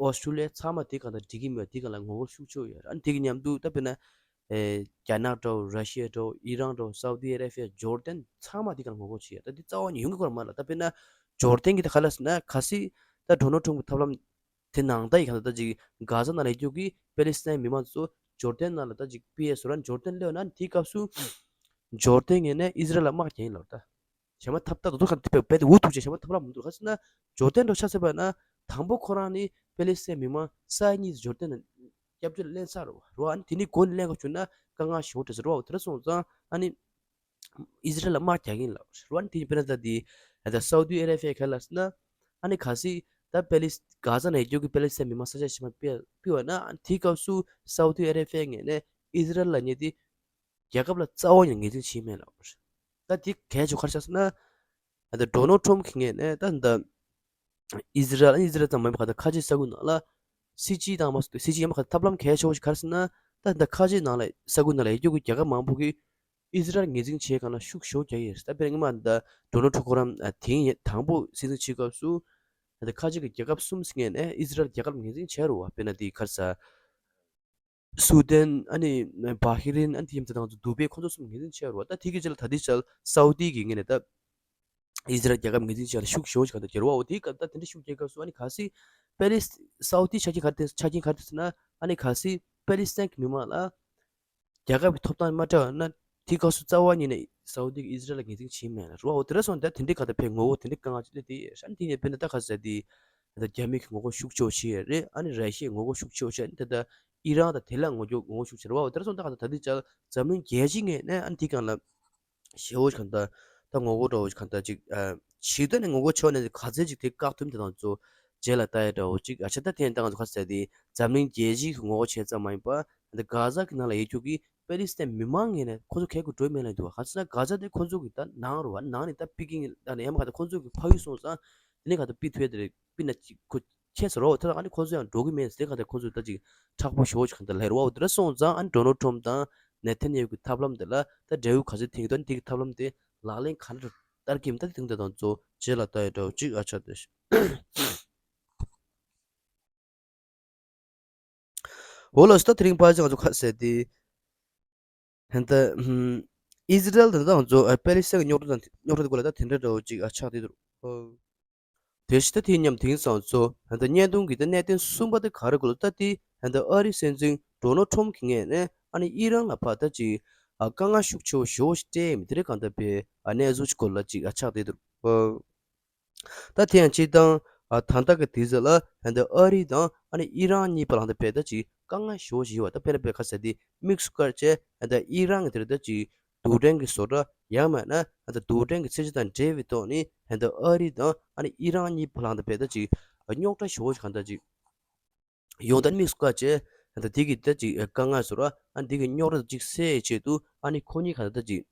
ཨོ་སི་ཀྲུ་ལི་ཡ་ཚང་མ་དེ་གང་ལྟར་འགྲིག་གི་མེད་པ་དེ་གང་ལ་ངོ་རྒོལ་ཤུགས་ཆེ་བོ་ཡོད་རེད། ཨ་ནི་དེ་གི་མཉམ་དུ་ད་དཔེར་ན་ཨེ་རྒྱ་ནག་འདྲ་བོ་ར་ཤི་ཡ་འདྲ་བོ་ཨི་རན་འདྲ་བོ་སའུ་དི་ཨ་རེ་བྷི་ཡ་ཇོར་ཌན་ཚང་མ་དེ་གང་ལ་ངོ་རྒོལ་བྱེད་ཡ། ད་དེ་རྩ་བ་ནས་ཡོང་གི་ཁོ་རང་མ་རེད་ལ། ད་དཔེར་ན་ཇོར་ཌན་གྱི་ད་ག་ལ་ཟེར་ན་གལ་སྲིད་ད་ཌོ་ནལ་ཊམ་གྱི་ཐབས་ལམ་དེ་ནང་ལྟ་ཡི་གང་ལྟར་ད་ཅིག་གྷ་ཛ་ནང་ལ་ཡོད་རྒྱུ་གི་པེ་ལི་སི་ཐན་མི་མང་ཚོ་ཇོར་ཌན་ནང་ལ་ད་ཅིག་ཕེབས་སོང་ར། ཇོར་ཌན་སླེབས་ན་དེའི་སྐབས་སུ་ཇོར་ཌན་ངོས་ནས་ཨི་ཛི་རལ་ལ་དམག་རྒྱག་གི་ཡིན་ལབ། ད་བྱས་མ་ཐབས་ད་དུ་ཐུག་ག་དེ་བས་དེ་འུ་ཐུག་ཅེས་བྱས་མ་ཐབས་ལམ་མི་འདུག་ག་ཟེར་ན་ཇོར་ཌན་འགྲོ་ཆ་ཟེར་བ་ན་དང་པོ་ཁོ་རང་ནི་པེ་ལི་སི་ཐན་མི་མང་ས་ཡ་གཉིས་ཇོར་ཌན་ལ་སྐྱབས་བཅོལ་ལེན་ཚར་རོ་རོ། ཨ་ནི་དེ་ནི་འགོ་ནས་ལེན་ག་བྱུང་ན་དཀའ་ངལ་ཞེ་པོ་འཕྲད་ཟེར་རོ། དེ་འདྲ་སོང་ཙང་ཨ་ནི་ཨི་ཛི་རལ་ལ་དམག་རྒྱག་གི་ཡིན་ལབ་རེད་བ། དེ་ཡིན་པས་ན་ད་དེ་ད་སའུ་དི་ཨ་རེ་བྷི་ཡ་ག་ལ་ཟེར་ན་ཨ་ནི་གལ་སྲིད་ད་པེ་ལིས་གྷ་ཛ་ནང་ཡོད་རྒྱུ་གི་པེ་ལིས་ཐན་མི་མང་ས་ཆ་ཞིག་མ་ཕུད་ཕུད་པ་ན་ཨ་ནི་དེའི་སྐབས་སུ་སའུ་དི་ཨ་རེ་བྷི་ཡ་ངོས་ནས་ཨི་ཛི་རལ་ལབ་མཁན་དེ་རྒྱལ་ཁབ་ལ་རྩ་བ་ནས་ངོས་འཛིན་བྱེད་མེད་ལབ་རེད། ད་དེ་གལ་ཆེ་ག་རེ་ཆགས་ཟེར་ན་ད་ཌོ་ནལ་ཊམ་གི་ངོས་ནས་ད་ད་ཨི་ཛི་རལ་ཨི་ཛི་རལ་ཙམ་མ་ཡིན་པར་ག་ད་ཁ་ཆེ་ས་ཁུལ་ནང་ལ་སྲིད་སྤྱི་དང་མ་སྲིད་སྲིད་སྤྱི་ཡིན་པ་ག་ད་ཐབས་ལམ་གལ་ཆེ་བོ་ཞིག་ག་རེ་ཟེར་ན་ད་ད་ཁ་ཆེ་ནང་ལ་ས་ཁུལ་ནང་ལ་ཡོད་རྒྱུ་གི་རྒྱལ་ཁབ་མང་པོ་གིས་ཨི་ཛི་རལ་ངོས་འཛིན་བྱེད་སྒང་ལ་ཤུགས་ཞེ་པོ་རྒྱག་གི་ཡོད་རེད། ད་དཔེར་ན་སྔོན་མ་ད་ཌོ་ནལ་ཊམ་ཁོ་རང་དེང་དང་པོ་སྲིད་འཛིན་བྱེད་སྐབས་སུ་ད་ཁ་ཆེ་གི་རྒྱལ་ཁབ་གསུམ་ཟེར་མཁན་ནས་ཨི་ཛི་རལ་རྒྱལ་ཁབ་ངོས་འཛིན་བྱས་རེད་བ། དཔེར་ན་དེ་ག་རེ་ཟེར། སུ་དན། ཨ་ནི་བྷ་ཧི་རིན། ཨ་ནི་དེ་ཡིན་ད་དང་དུ་བྷེ། ཁོ་ཚོ་གསུམ་ངོས་འཛིན་བྱས་རེད་བ། ད་དེ་གི་རྗེས་ལ་ད་ལྟའི་ཆར་སའུ་དི་གི་ངོས་ནས་ད་ཨི་ཛི་རལ་རྒྱལ་ཁབ་ངོས་འཛིན་བྱས་ལ་ཤུགས་ཞེ་པོ་ཞིག་ག་ད་རྒྱག་རེད་བ། འོ་དེ་ག་ད་དེ་འདྲ་ཤུགས་རྒྱག་སྐབས་སུ་ཨ་ནི་གལ་སྲིད་པེ་ལིས་སའུ་དི་ཆ་རྐྱེན་ག་རེ་ཆ་རྐྱེན་ག་རེ་ཟེར་ན་ཨ་ནི་གལ་སྲིད་པེ་ལིས་ཐན་གྱི་མི་མང་ལ་རྒྱལ་ཁབ་ཀྱི་ཐོབ་ཐང་མ་སྤྲད་པ་ན་དེའི་སྐབས་སུ་རྩ་བ་ཉིད་ནས་སའུ་དི་གིས་ཨི་ཛི་རལ་ལ་ངོས་འཛིན་བྱེད་མེད་ལ་རེད་བ། འོ་དེ་འདྲ་སོང་ད་དེ་འདྲའི་ག་ད་ཕའི་ངོ་བོ་དེ་འདྲའི་དཀའ་ངལ་ཅིག་སླེབས་དེ་ཨ་ནི་དེ་ནས་དཔེར་ན་ད་ག་ཟེར་དེ། ད་རྒྱ་མི་གིས་ངོ་རྒོལ་ཤུགས་ཆེ་བོ་བྱེད་ཡས་རེད། ཨ་ནི་ར་ཤི་ཡས་ངོ་རྒོལ་ཤུགས་ཆེ་བོ་བྱེད། ཨ་ནི་ད་ལྟ་ཨི་རན་དང་དེ་ལ་ངོ་རྒོལ་ངོ་རྒོལ་ཤུགས་ཆེ་རེད་བ། འོ་དེ་འདྲ་སོང་ད་ག་ད་ད་ལྟའི་ཆར་འཛམ་གླིང་རྒྱལ་སྤྱིའི་ངོས་ནས་ཨ་ནི་དེ་གང་ལ་ཞེ་པོ་གང་ལྟར་ད་ངོ་རྒོལ་འདྲ་བོ་གང་ལྟར་ཅིག་ཨ་ཇི་ལྟར་ནས་ངོ་རྒོལ་བྱས་ནས་ག་ཚད་ཅིག་དེ་བཀག་ཐུབ་དེ་དང་ཚོ་རྗེས་ལ་ལྟ་ཡ་འདྲ་བོ་ཅིག་ཨ་ཆ་ད་དེ་ཡང་ད་ང་ཚོ་ག་ཟེར་དེ་འཛམ་གླིང་རྒྱལ་སྤྱིའི་ངོ་རྒོལ་བྱས་ཙམ་མ་ཡིན་པ་ད་གྷ་ཛ་གི་ནང་ལ་ཡོད་རྒྱུ་གི་པེ་ལི་སི་ཐན་མི་མང་ངོས་ནས་ཁོ་ཚོ་ག་གི་འགྲོ་མེད་ལ་འདུག་བ། ག་ཟེར་ན་གྷ་ཛ་དེ་ཁོ་ཚོ་གི་ད་ནང་རུ་བ་ནང་ནས་ད་ཕུད་ཀྱི་ཡིན། ད་ནས་ཡང་མ་ག་ད་ཁོ་ཚོ་གི་ཕ་ཡུལ་སོང་ཙང་དེ་ནས་ག་ད་ཕུད་ཐུབ་ཡ་དེ་རེད། ཕུད་ན་ཅིག་ཁོ་ཁྱད་ཟེར་རོ། ད་ཨ་ནི་ཁོ་ཚོ་ཡང་འགྲོ་གི་མེད་ཟེར་ག་ད་ཁོ་ཚོ་ད་ཅིག་མཁྲེགས་པོ་ཞེ་པོ་ཅིག་ག་ད་ལབ་རོ། འོ་དེ་འདྲ་སོང་ཙང་ཨ་ནི་ཌོ་ནལ་ཊམ་དང་ནེ་ཐན་ཡ་ཧུ་གི་ཐབས་ལམ་དེ་ལ་ད་འབྲས་བུ་ག་ཚོད་ཐོན་གྱི་འདུག་ཨ་ནི་དེ་གི་ཐབས་ལམ་དེ་ལག་ལེན་ག་འདྲ་བསྟར་གྱི་ཡིན་ད་དེ་དེང་ད་དང་ཚོ་རྗེས་ལ་ལྟ་ཡ་འདྲ་བོ་ཅིག་ཨ་ཆ་དེ། འོ་ལགས་སོ། ད་དེ་རིང་ཕལ་ཆེར་ང་ཚོ་ཁ་གསལ་ཏེ། ད་ཨིས་རལ་དང་ད་ང་ཚོ་པེ་ལི་སི་ཐན་གྱི་རྙོག་དྲ་དང་རྙོག་དྲ་དེ་སྐོར་ལ་ད་དེ་འདྲ་འདྲ་བོ་ཅིག་ཨ་ཆགས་བསྡད་འདུག་དེ་བཞིན་ད་དེ་མཉམ་དེང་སང་ཚོ་ད་བརྙན་ཐུང་གི་ད་གནད་དོན་གསུམ་པ་དེ་ག་རེ་དགོས་ལ་ད་དེ་ད་ཨ་རིའི་སྲིད་འཛིན་ཌོ་ནལ་ཊམ་གྱི་ངོས་ནས་ཨ་ནི་ཨི་རན་ལ་ཕར་ད་ཅིག་ཨ་དཀའ་ངལ་ཤུགས་ཆེ་བོ་ཞེ་པོ་ཞིག་སྤྲད་ཡིན་མིན་དེ་རིང་གང་ལྟར་པའི་ཨ་གནས་ཚུལ་ཅིག་སྐོར་ལ་ཅིག་ཨ་ཆགས་བསྡད་འདུག་ད་དེ་ཡང་སྤྱིར་བཏང་ཨ་ད་ལྟ་གི་དུས་ཚོད་ལ་ད་ཨ་རི་དང་ཨ་ནི་ཨི་རན་གཉིས་བར་ལ་ད་དཔེ་ད་ཅིག་དཀའ་ངལ་ཞེ་པོ་ཞིག་ཡོད་པ། ད་དཔེར་ན་དཔེ་ཁ་ཟེར་དེ་དམིགས་སུ་བཀར་བྱས་ད་ཨི་རན་གྱི་དེར་ད་ཅིག་ རྡུལ་ཕྲན་གྱི་བཟོ་གྲྭ་ཡང་མིན་ན་ད་རྡུལ་ཕྲན་གྱི་མཚོན་ཆ་དང་འབྲེལ་བའི་ཐོག་ནས་ད་ལྟ་ཨ་རི་དང་ཨ་ནི་ཨི་རན་གཉིས་བར་ལ་ད་ལྟ་ཅིག་རྙོག་དྲ་ཞེ་པོ་ཞིག་གང་ལྟར་ཅིག་ཡོང་ད་དམིགས་སུ་བཀར་བྱས་ད་ལྟ་དེ་གི་ད་ཅིག་དཀའ་ངལ་བཟོ་གྲྭ་ཨ་ནི་དེ་གི་རྙོག་དྲ་ཅིག་སེལ་ཆེད་དུ་ཨ་ནི་ཁོ་གཉིས་གང་ལྟར་ད་ཅིག་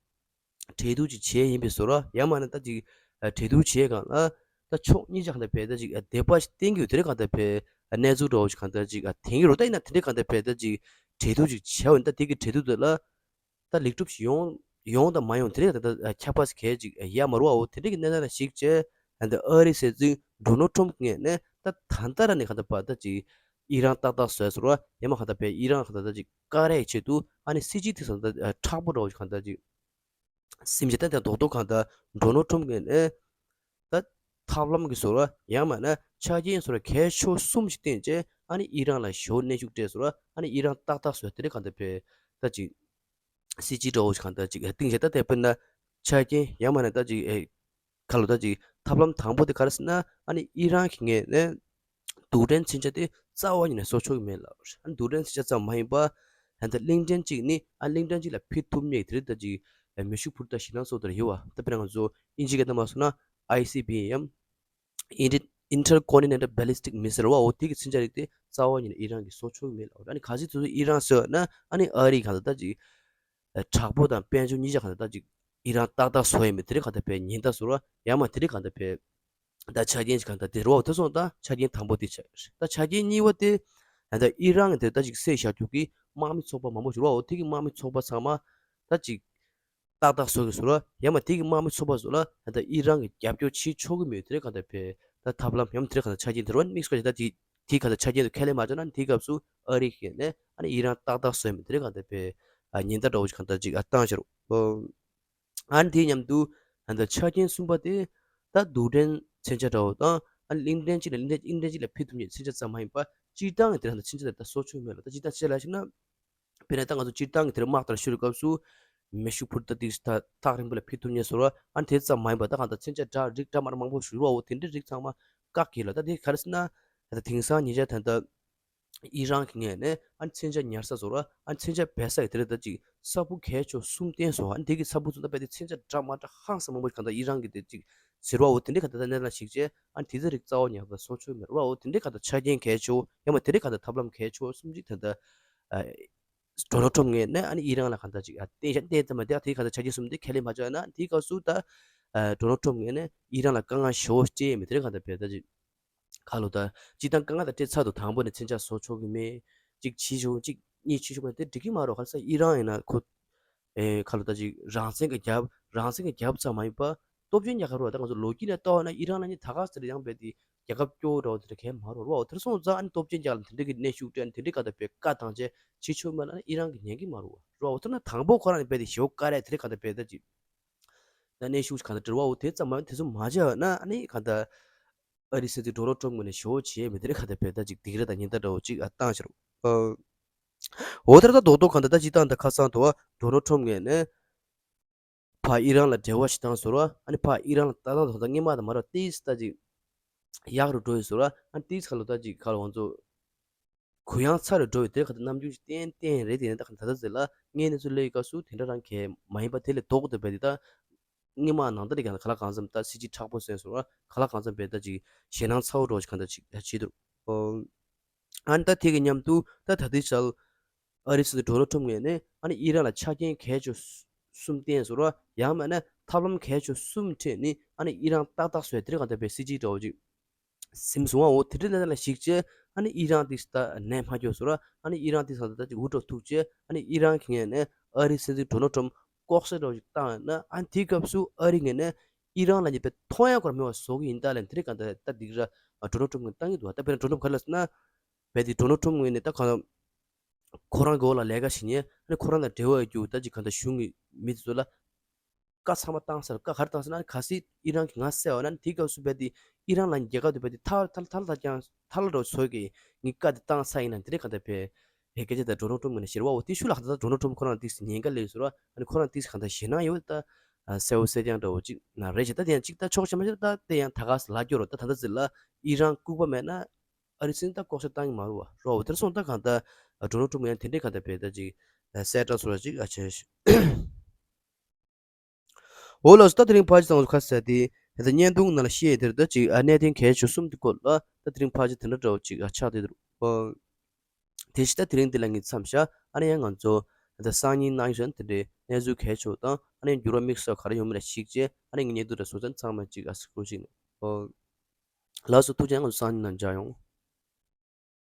གྲོས་བསྡུར་ཅིག་བྱས་ཡིན་པའི་བཟོ་འདྲ། ཡང་མིན་ན་ད་ཅིག་གྲོས་བསྡུར་བྱས་སྒང་ལ་ད་ཕྱོགས་གཉིས་ཆ་གང་ལྟར་བས་ད་ཅིག་དད་པ་ཞིག་བསྟེན་གྱི་ཡོད། དེ་རིང་གང་ལྟར་བས་གནས་ཚུལ་འདྲ་བོ་ཞིག་གང་ལྟར་ཅིག་དེང་གི་རུ་ད་ཡིན་ན་དེ་འདྲའི་གང་ལྟར་བས་ད་ཅིག་གྲོས་བསྡུར་ཅིག་བྱས་ཡོད་ན། ད་དེ་གི་གྲོས་བསྡུར་དེ་ལ་ད་ལེགས་གྲུབ་ཞིག་ཡོང་ཡོང་དང་མ་ཡོང་དེ་རིང་གང་ལྟར་ཁྱབ་པ་ཞིག་གས་ཅིག་ཡ་མ་རུ་བའོ། དེ་འདྲའི་གི་གནས་སྟངས་ལ་གཞིགས་བྱས་ད་ཨ་རིའི་སྲིད་འཛིན་ཌོ་ནལ་ཊམ་ངོས་ནས་ད་ད་ལྟ་ར་ནས་གང་ལྟར་བ་ད་ཅིག་ཨི་རན་ཏག་ཏག་བཟོས་བཟོ་འདྲ། ཡང་མིན་གང་ལྟར་བས་ཨི་རན་གང་ལྟར་ད་ཅིག་བཀག་རེས་ཆེད་དུ་ཨ་ནི་སྲིད་ཇུས་དེ་ཚོ་ད་མཁྲེགས་པོ་འདྲ་བོ་ཞིག་གང་ལྟར་ཅིག་སེམས་ཅན་ཏན་ཏན་རྡོག་རྡོག་གང་ལྟར་ཌོ་ནལ་ཊམ་ངོས་ནས་ད་ཐབས་ལམ་གྱི་བཟོ་འདྲ། ཡང་མིན་ན་ཆ་རྐྱེན་བཟོ་འདྲ་གལ་ཆེ་བ་གསུམ་ཞིག་བཏིང་བྱས་ཨ་ནི་ཨི་རན་ལ་ཞེ་པོ་གནོན་ཤུགས་སྤྲད་བཟོ་འདྲ། ཨ་ནི་ཨི་རན་ཏག་ཏག་བཟོས་དེ་རིང་གང་ལྟར་བས་ད་ཅིག་སྲིད་ཇུས་འདྲ་བོ་ཞིག་གང་ལྟར་ཅིག་བཏིང་བྱས། ད་དེ་དཔེར་ན་ཆ་རྐྱེན་ཡང་མིན་ན་ད་ཅིག་ཨེ་ཁ་ལོ་ད་ཅིག་ཐབས་ལམ་དང་པོ་དེ་ག་རེ་ཟེར་ན་ཨ་ནི་ཨི་རན་གྱི་ངོས་ནས་རྡུལ་ཕྲན་མཚོན་ཆ་དེ་རྩ་བ་ཉིད་ནས་བཟོ་ཆོག་གི་མེད་ལབ། ཨ་ནི་རྡུལ་ཕྲན་མཚོན་ཆ་ཙམ་མ་ཡིན་པ་ད་ལྟ་གླིང་ཕྲན་གཅིག་ནས་ཨ་གླིང་ཕྲན་གཅིག་ལ་ཕུད་ཐུབ་མཁན་དེ་རིང་ད་ཅིག་མེ་ཤུགས་འཕུར་མདའ་ཞེད་སྣང་ཚོགས་དེར་ཡོད་བ། ད་དཔེར་ན་ང་ཚོ་དབྱིན་ཇིའི་སྐད་ནང་མ་སོང་ན་ཨའི་སི་བི་ཨེམ། Inter- Intercontinental Ballistic Missile བ། འོ་དེ་གི་མཚོན་ཆ་རིགས་དེ་རྩ་བ་ཉིད་ནས་ཨི་རན་གྱིས་བཟོ་ཆོག་གི་མེད་ལབ། ཨ་ནི་གལ་སྲིད་དེ་ཚོ་ཨི་རན་བཟོས་ན་ཨ་ནི་ཨ་རི་གང་ལྟར་ད་ཅིག་དྲག་པོ་དང་དཔལ་འབྱོར་གཉིས་ཆ་གང་ལྟར་ད་ཅིག་ཨི་རན་ཏག་ཏག་བཟོ་ཡིན་མིན་དེ་རིང་གང་ལྟར་བས་ཉེན་བརྡ་བཟོ་འདྲ། ཡང་མིན་དེ་རིང་གང་ལྟར་བས་ད་ཆ་རྐྱེན་ཞིག་གང་ལྟར་དེ་རུ་བ། དེ་སོང་ད་ཆ་རྐྱེན་དང་པོ་དེ་ཆགས། ད་ཆ་རྐྱེན་གཉིས་པ་དེ་ད་ལྟ་ཨི་རན་གྱི་དེ་ད་ཅིག་སེལ་བཞག་རྒྱུ་གི་དམག་མི་ཚོགས་པ་མང་པོ་ཞིག་རུ་བ། འོ་དེ་གི་དམག་མི་ཚོགས་པ་ཚང་མ་ད་ཅིག་ཏག་ཏག་བཟོ་གི་བཟོ་འདྲ། ཡང་མིན་དེ་གི་དམག་མི་ཚོགས་པ་ཚོ་ལ་ད་ལྟ་ཨི་རན་གྱིས་རྒྱབ་སྐྱོར་བྱེད་ཆོག་གི་མེད་དེ་རིང་གང་ལྟར་བས་ད་ཐབས་ལམ་ཡང་མིན་དེ་རིང་གང་ལྟར་ཆ་རྐྱེན་དེ་རུ་བ་དམིགས་སུ་བཀར་བྱས། ད་དེ་དེ་གང་ལྟར་ཆ་རྐྱེན་དེ་ཁས་ལེན་མ་བྱས་ན་དེ་སྐབས་སུ་ཨ་རི་གིས་ནས་ཨ་ནི་ཨི་རན་ཏག་ཏག་བཟོས་མིན་དེ་རིང་གང་ལྟར་བས་ཉེན་བརྡ་འདྲ་བོ་ཞིག་གང་ལྟར་ཅིག་བཏང་བཞག་རུ། ཨ་ནི་དེའི་མཉམ་དུ་ད་ལྟ་ཆ་རྐྱེན་གསུམ་པ་དེ་ད་རྡུལ་ཕྲན་མཚོན་ཆ་འདྲ་བོ་དང་ཨ་ནི་གླིང་ཕྲན་གཅིག་ལ་གླིང་ཕྲན་གླིང་ཕྲན་གཅིག་ལ་ཕུད་ཐུབ་མཁན་མཚོན་ཆ་ཙམ་མ་ཡིན་པ་སྤྱིར་བཏང་གི་དེ་རང་ད་མཚོན་ཆ་དེ་ད་བཟོ་ཆོག་མེད་ལ། ད་སྤྱིར་བཏང་ཆ་ལ་ཞིག་ན་དཔེར་ན་ད་ང་ཚོ་སྤྱིར་བཏང་གི་དེར་དམག་དར་ཤོར་སྐབས་སུ་མེ་ཤུགས་འཕུར་མདའ་དེ་ད་ཐག་རིང་པོ་ལ་ཕུད་ཐུབ་མཁན་བཟོ་འདྲ། ཨ་ནི་དེ་ཙམ་མ་ཡིན་པ་ད་གང་ལྟར་མཚོན་ཆ་འདྲ་རིགས་འདྲ་མ་འདྲ་མང་པོ་ཞིག་རུ་བ། འོ་དེ་འདྲའི་རིགས་ཚང་མ་བཀག་གི་ལ། ད་དེ་ག་རེ་ཟེར་ན་ད་དེང་སང་ཉེ་ཆར་ད་ལྟ་ཨི་རན་གྱི་ངོས་ནས་ཨ་ནི་མཚོན་ཆ་ཉར་ས་བཟོ་འདྲ། ཨ་ནི་མཚོན་ཆ་སྦས་ས་ཡི་དེ་ལ་ད་ཅིག་ས་ཕུག་གལ་ཆེ་བ་གསུམ་བསྟན་སོང་། ཨ་ནི་དེ་གི་ས་ཕུག་ཚོ་ད་རྦད་དེ་མཚོན་ཆ་འདྲ་མ་འདྲ་ཧང་སང་མང་པོ་ཞིག་གང་ལྟར་ཨི་རན་གྱི་དེ་ཅིག་ཟེར་བ། འོ་དེ་འདྲའི་གང་ལྟར་ད་གནས་སྟངས་ཤིག་བྱས། ཨ་ནི་དེ་ཚོ་རིགས་རྩ་བ་ཉིད་ནས་བཟོ་ཆོག་མེད་རུ་བ། འོ་དེ་འདྲའི་གང་ལྟར་ཆ་རྐྱེན་གལ་ཆེ་བོ་ཡང་མིན་དེ་འདྲའི་གང་ལྟར་ཐབས་ལམ་གལ་ཆེ་བོ་གསུམ་ཅིག་ད་ལྟ་ཨ་ཌོ་ནལ་ཊམ་ངོས་ནས་ཨ་ནི་ཨི་རན་ལ་གང་ལྟར་ཅིག་ཨ་བསྟན་བཞག་བསྟན་ཙམ་མ་དེ་ཨ་དེའི་གང་ལྟར་ཆ་རྐྱེན་གསུམ་དེ་ཁས་ལེན་མ་བྱས་ན་དེའི་སྐབས་སུ་ད་ཨ་ཌོ་ནལ་ཊམ་ངོས་ནས་ཨི་རན་ལ་དཀའ་ངལ་ཞེ་བོ་སྤྲད་ཡས་མེད། དེ་རིང་གང་ལྟར་བས་ད་ཅིག་ཁ་ལོ་ད་སྤྱིར་བཏང་དཀའ་ངལ་དང་འཕྲད་ཚར་དུས་དང་པོ་ནས་མཚོན་ཆ་བཟོ་ཆོག་གི་མེད། གཅིག་བྱེད་ཆོག་གཅིག་གཉིས་བྱེད་ཆོག་མེད་དེ་འགྲིག་གི་མ་རེད། ག་རེ་ཟེར་ཨི་རན་ཡིན་ན་ཁོ་ཨེ་ཁ་ལོ་ད་ཅིག་རང་བཙན་གྱི་རྒྱབ་རང་བཙན་གྱི་རྒྱབ་ཙམ་མ་ཡིན་པ་སྟོབས་ཆེན་རྒྱལ་ཁབ་རེད་བ། ད་ང་ཚོ་ལོ་རྒྱུས་ནས་ལྟ་བ་ན་ཨི་རན་ལ་ནི་ད་ག་ཟེར་ཡང་རྦད་དེ་རྒྱལ་ཁབ་སྐྱོ་བོ་འདྲ་བོ་དེ་འདྲ་གང་ཡང་མ་རེད་བ། དེར་སོང་ཙང་ཨ་ནི་སྟོབས་ཆེན་རྒྱལ་ལ་དེ་འདྲ་གི་གནོན་ཤུགས་སྤྲད་ནས་དེ་འདྲ་གང་ལྟར་བས་བཀའ་བཏང་བྱས་བྱེད་ཆོག་མེད་ལ་ཨི་རན་གྱིས་ཉན་གི་མ་རེད་བ། རེད་བ། དེ་ན་དང་པོ་ཁོ་རང་ནས་རྦད་དེ་ཞེ་པོ་བཀག་རེས་དེ་འདྲ་གང་ལྟར་བས་ད་ཅིག་ད་གནོན་ཤུགས་གང་ལྟར་སྤྲད་བ། འོ་དེ་ཙམ་མ་ཡིན་དེ་ཚོ་མ་བྱས་ན་ཨ་ནི་གང་ལྟར་ཨ་རིའི་སྲིད་འཛིན་ཌོ་ནལ་ཊམ་ངོས་ནས་ཞེ་པོ་བྱས་མེད་དེ་འདྲ་གང་ལྟར་བས་ད་ཅིག་སྡིགས་ར་དང་ཉེན་བརྡ་འདྲ་བོ་ཅིག་ཨ་བཏང་ཤག་རོ། འོ་དེར་ད་རྡོག་རྡོག་གང་ལྟར་ད་ཅིག་བཏང་ད་ཁ་སང་དུ་བ་ཌོ་ནལ་ཊམ་ངོས་ནས་ཕར་ཨི་རན་ལ་འབྲེལ་བ་ཞིག་བཏང་ཟེར་བ། ཨ་ནི་ཕར་ཨི་རན་ལ་ལྟ་སྟངས་དང་ད་སྔོན་མ་དང་མ་འདྲ་བ་ཏིས་ད་ཅིག་ཡག་རུ་འགྲོ་ཡོད་ཟེར་བ། ཨ་ནི་ཏིས་ཁ་ལོ་ད་ཅིག་ཁ་ལོ་ང་ཚོ་གུ་ཡངས་ཚ་རུ་འགྲོ་ཡོད། དེ་ག་ད་རྣམ་འགྱུར་ཞིག་བསྟན་བསྟན་རེད། དེ་ནས་ད་ག་ད་ད་ཟེར་ལ་ངའི་གནས་ཚུལ་ལས་ཡོད་སྐབས་སུ་དེ་འདྲ་རང་གས་མ་ཡིན་པ་དེ་ལས་ལྡོག་ཏུ་བས་དེ་ད་སྔོན་མ་ནང་ད་ལས་ཀྱང་ག་ལ་གང་འཚམ་ད་སྲིད་ཇུས་མཁྲེགས་པོ་སོན་ཟེར་བ། ག་ལ་གང་འཚམ་བས་ད་ཅིག་ཞེད་སྣང་ཚ་བོ་འགྲོ་ཞིག་གང་ད་ཅིག་བྱེད་འདུག་ཨ་ནི་ད་དེ་གི་མཉམ་དུ་ད་ད་ལྟའི་ཆར་ཨ་རིའི་སྲིད་འཛིན་ཌོ་ནལ་ཊམ་ངོས་ནས་ཨ་ནི་ཨི་རན་ལ་ཆ་རྐྱེན་གལ་ཆེ་གསུམ་བསྟན་ཟེར་བ། ཡང་མིན་ན་ཐབས་ལམ་གལ་ཆེ་གསུམ་ཁྲིད་ནས་ཨ་ནི་ཨི་རན་ཏག་ཏག་བཟོས་དེ་རིང་གང་ལྟར་བས་སྲིད་ཇུས་འདྲ་བོ་ཅིག་ཟིན་སོང་བ། འོ་དེ་འདྲའི་གནས་སྟངས་ལ་གཞིགས་བྱས་ཨ་ནི་ཨི་རན་དེ་ད་ནས་མ་སྐྱོ་ཟེར་བ། ཨ་ནི་ཨི་རན་དེ་ད་ད་ཅིག་འུར་སྒྲོག་ཐུག་བྱས་ཨ་ནི་ཨི་རན་གྱི་ངོས་ནས་ཨ་རིའི་སྲིད་འཛིན་ཌོ་ནལ་ཊམ་ལྐོག་ཟ་འདྲ་བོ་ཅིག་བཏང་ཡོད་ན། ཨ་ནི་དེའི་སྐབས་སུ་ཨ་རི་ངོས་ནས་ཨི་རན་ལ་ཉེས་པའི་མཐོང་ཡ་སྐོར་མེད་པ་བཟོ་གི་ཡིན་ད་ལབ་དེ་འདྲའི་གང་ལྟར་ད་སྡིགས་ར་ཌོ་ནལ་ཊམ་ངོས་བཏང་གི་འདུག་ད་དཔེར་ན་ཌོ་ནལ་ཊམ་ག་རེ་ལབ་ཟེར་ན། རྦད་དེ་ཌོ་ནལ་ཊམ་ངོས་ནས་ད་གང་ཁོ་རང་གི་འོག་ལ་ལས་ཀ་བྱེད་མཁན་ཨ་ནི་ཁོ་རང་དང་འབྲེལ་བ་ཡོད་རྒྱུ་ད་ཅིག་གང་ལྟར་གཞུང་གི་མི་དེ་ཚོ་ལ་བཀའ་ཚང་མ་བཏང་ཚར། བཀའ་ག་རེ་བཏང་ཟེར་ན་གལ་སྲིད་ཨི་རན་གྱིས་ང་བསད་པ་ན་དེའི་སྐབས་སུ་རྦད་དེ་ཨི་རན་ལ་རྒྱལ་ཁབ་དེ་རྦད་དེ་ཐལ་ཐལ་ཐལ་ཐལ་ཀྱང་ཐལ་འགྲོ་ཚོད་ཀྱི་ངས་བཀའ་དེ་བཏང་ཚར་ཡིན་ན་དེ་འདྲའི་གང་ལྟར་བས་བས་སྐད་ཆ་དེ་ཌོ་ནལ་ཊམ་ངོས་ནས་བཤད་པ། འོ་དེ་ཤུལ་ལ་ད་ལྟ་ཌོ་ནལ་ཊམ་ཁོ་རང་ཏིས་ཉེན་ཁ་སླེབས་ཟེར་བ། ཨ་ནི་ཁོ་རང་ཏིས་གང་ལྟར་ཞེད་སྣང་ཡོད་ད་གསལ་པོ་གསལ་རྐྱང་འདྲ་བོ་ཅིག་ན་རེད་བྱས། ད་དེ་ཡང་ཅིག་ད་ཆོག་ཤེས་མ་ཤེས་ད་དེ་ཡང་ད་ག་ས་ལ་སྐྱོ་རོ། ད་ད་ལྟ་ཟེར་ལ་ཨི་རན་ལྐུགས་པ་མེད་ན་ཨ་རི་སྲིད་ད་ལྐོག་ཟ་བཏང་གི་མ་རུ་བ་རོ། འོ་དེར་སོང་ད་གང་ལྟར་ཌོ་ནལ་ཊམ་ངོས་ནས་དེ་འདྲའི་གང་ལྟར་བས་ད་ཅིག་གསལ་བསྒྲགས་ཚོ་ལ་ཅིག་ཨ་ཆེ་ཞུ། འོ་ལགས་སོ། ད་དེ་རིང་ཕལ་ཆེར་ཚང་མ་ཁ་གསལ་ཏེ་ད་བརྙན་ཐུང་ནང་ལ་བཤད་དེར་ད་ཅིག་ཨ་གནད་དོན་གལ་ཆེ་གསུམ་དེ་སྐོར་ལ་ད་དེ་རིང་ཕལ་ཆེར་དེ་འདྲ་འདྲ་བོ་ཅིག་ཨ་ཆགས་བསྡད་འདུག་དེ་བཞིན་ད་དེ་རིང་འདི་ལ་ངས་མཚམས་བཞག་ཨ་ནི་ཡང་ང་ཚོ་ད་སང་ཉིན་གནངས་ཉིན་དེ་འདྲའི་གནས་ཚུལ་གལ་ཆེ་བ་དང་ཨ་ནི་འགྱུར་བ་དམིགས་བསལ་ག་རེ་ཡོང་མིན་ལ་གཞིགས་རྗེས་ཨ་ནི་ངས་བརྙན་ཐུང་འདྲ་བཟོ་ཚར། ཚང་མ་ཅིག་ཨ་སི་ཀོ་ཅིག་ནས། ལགས་སོ། ཐུགས་རྗེ་ཆེ། ང་ཚོ་སང་ཉིན་ནང་མཇལ་ཡོང་།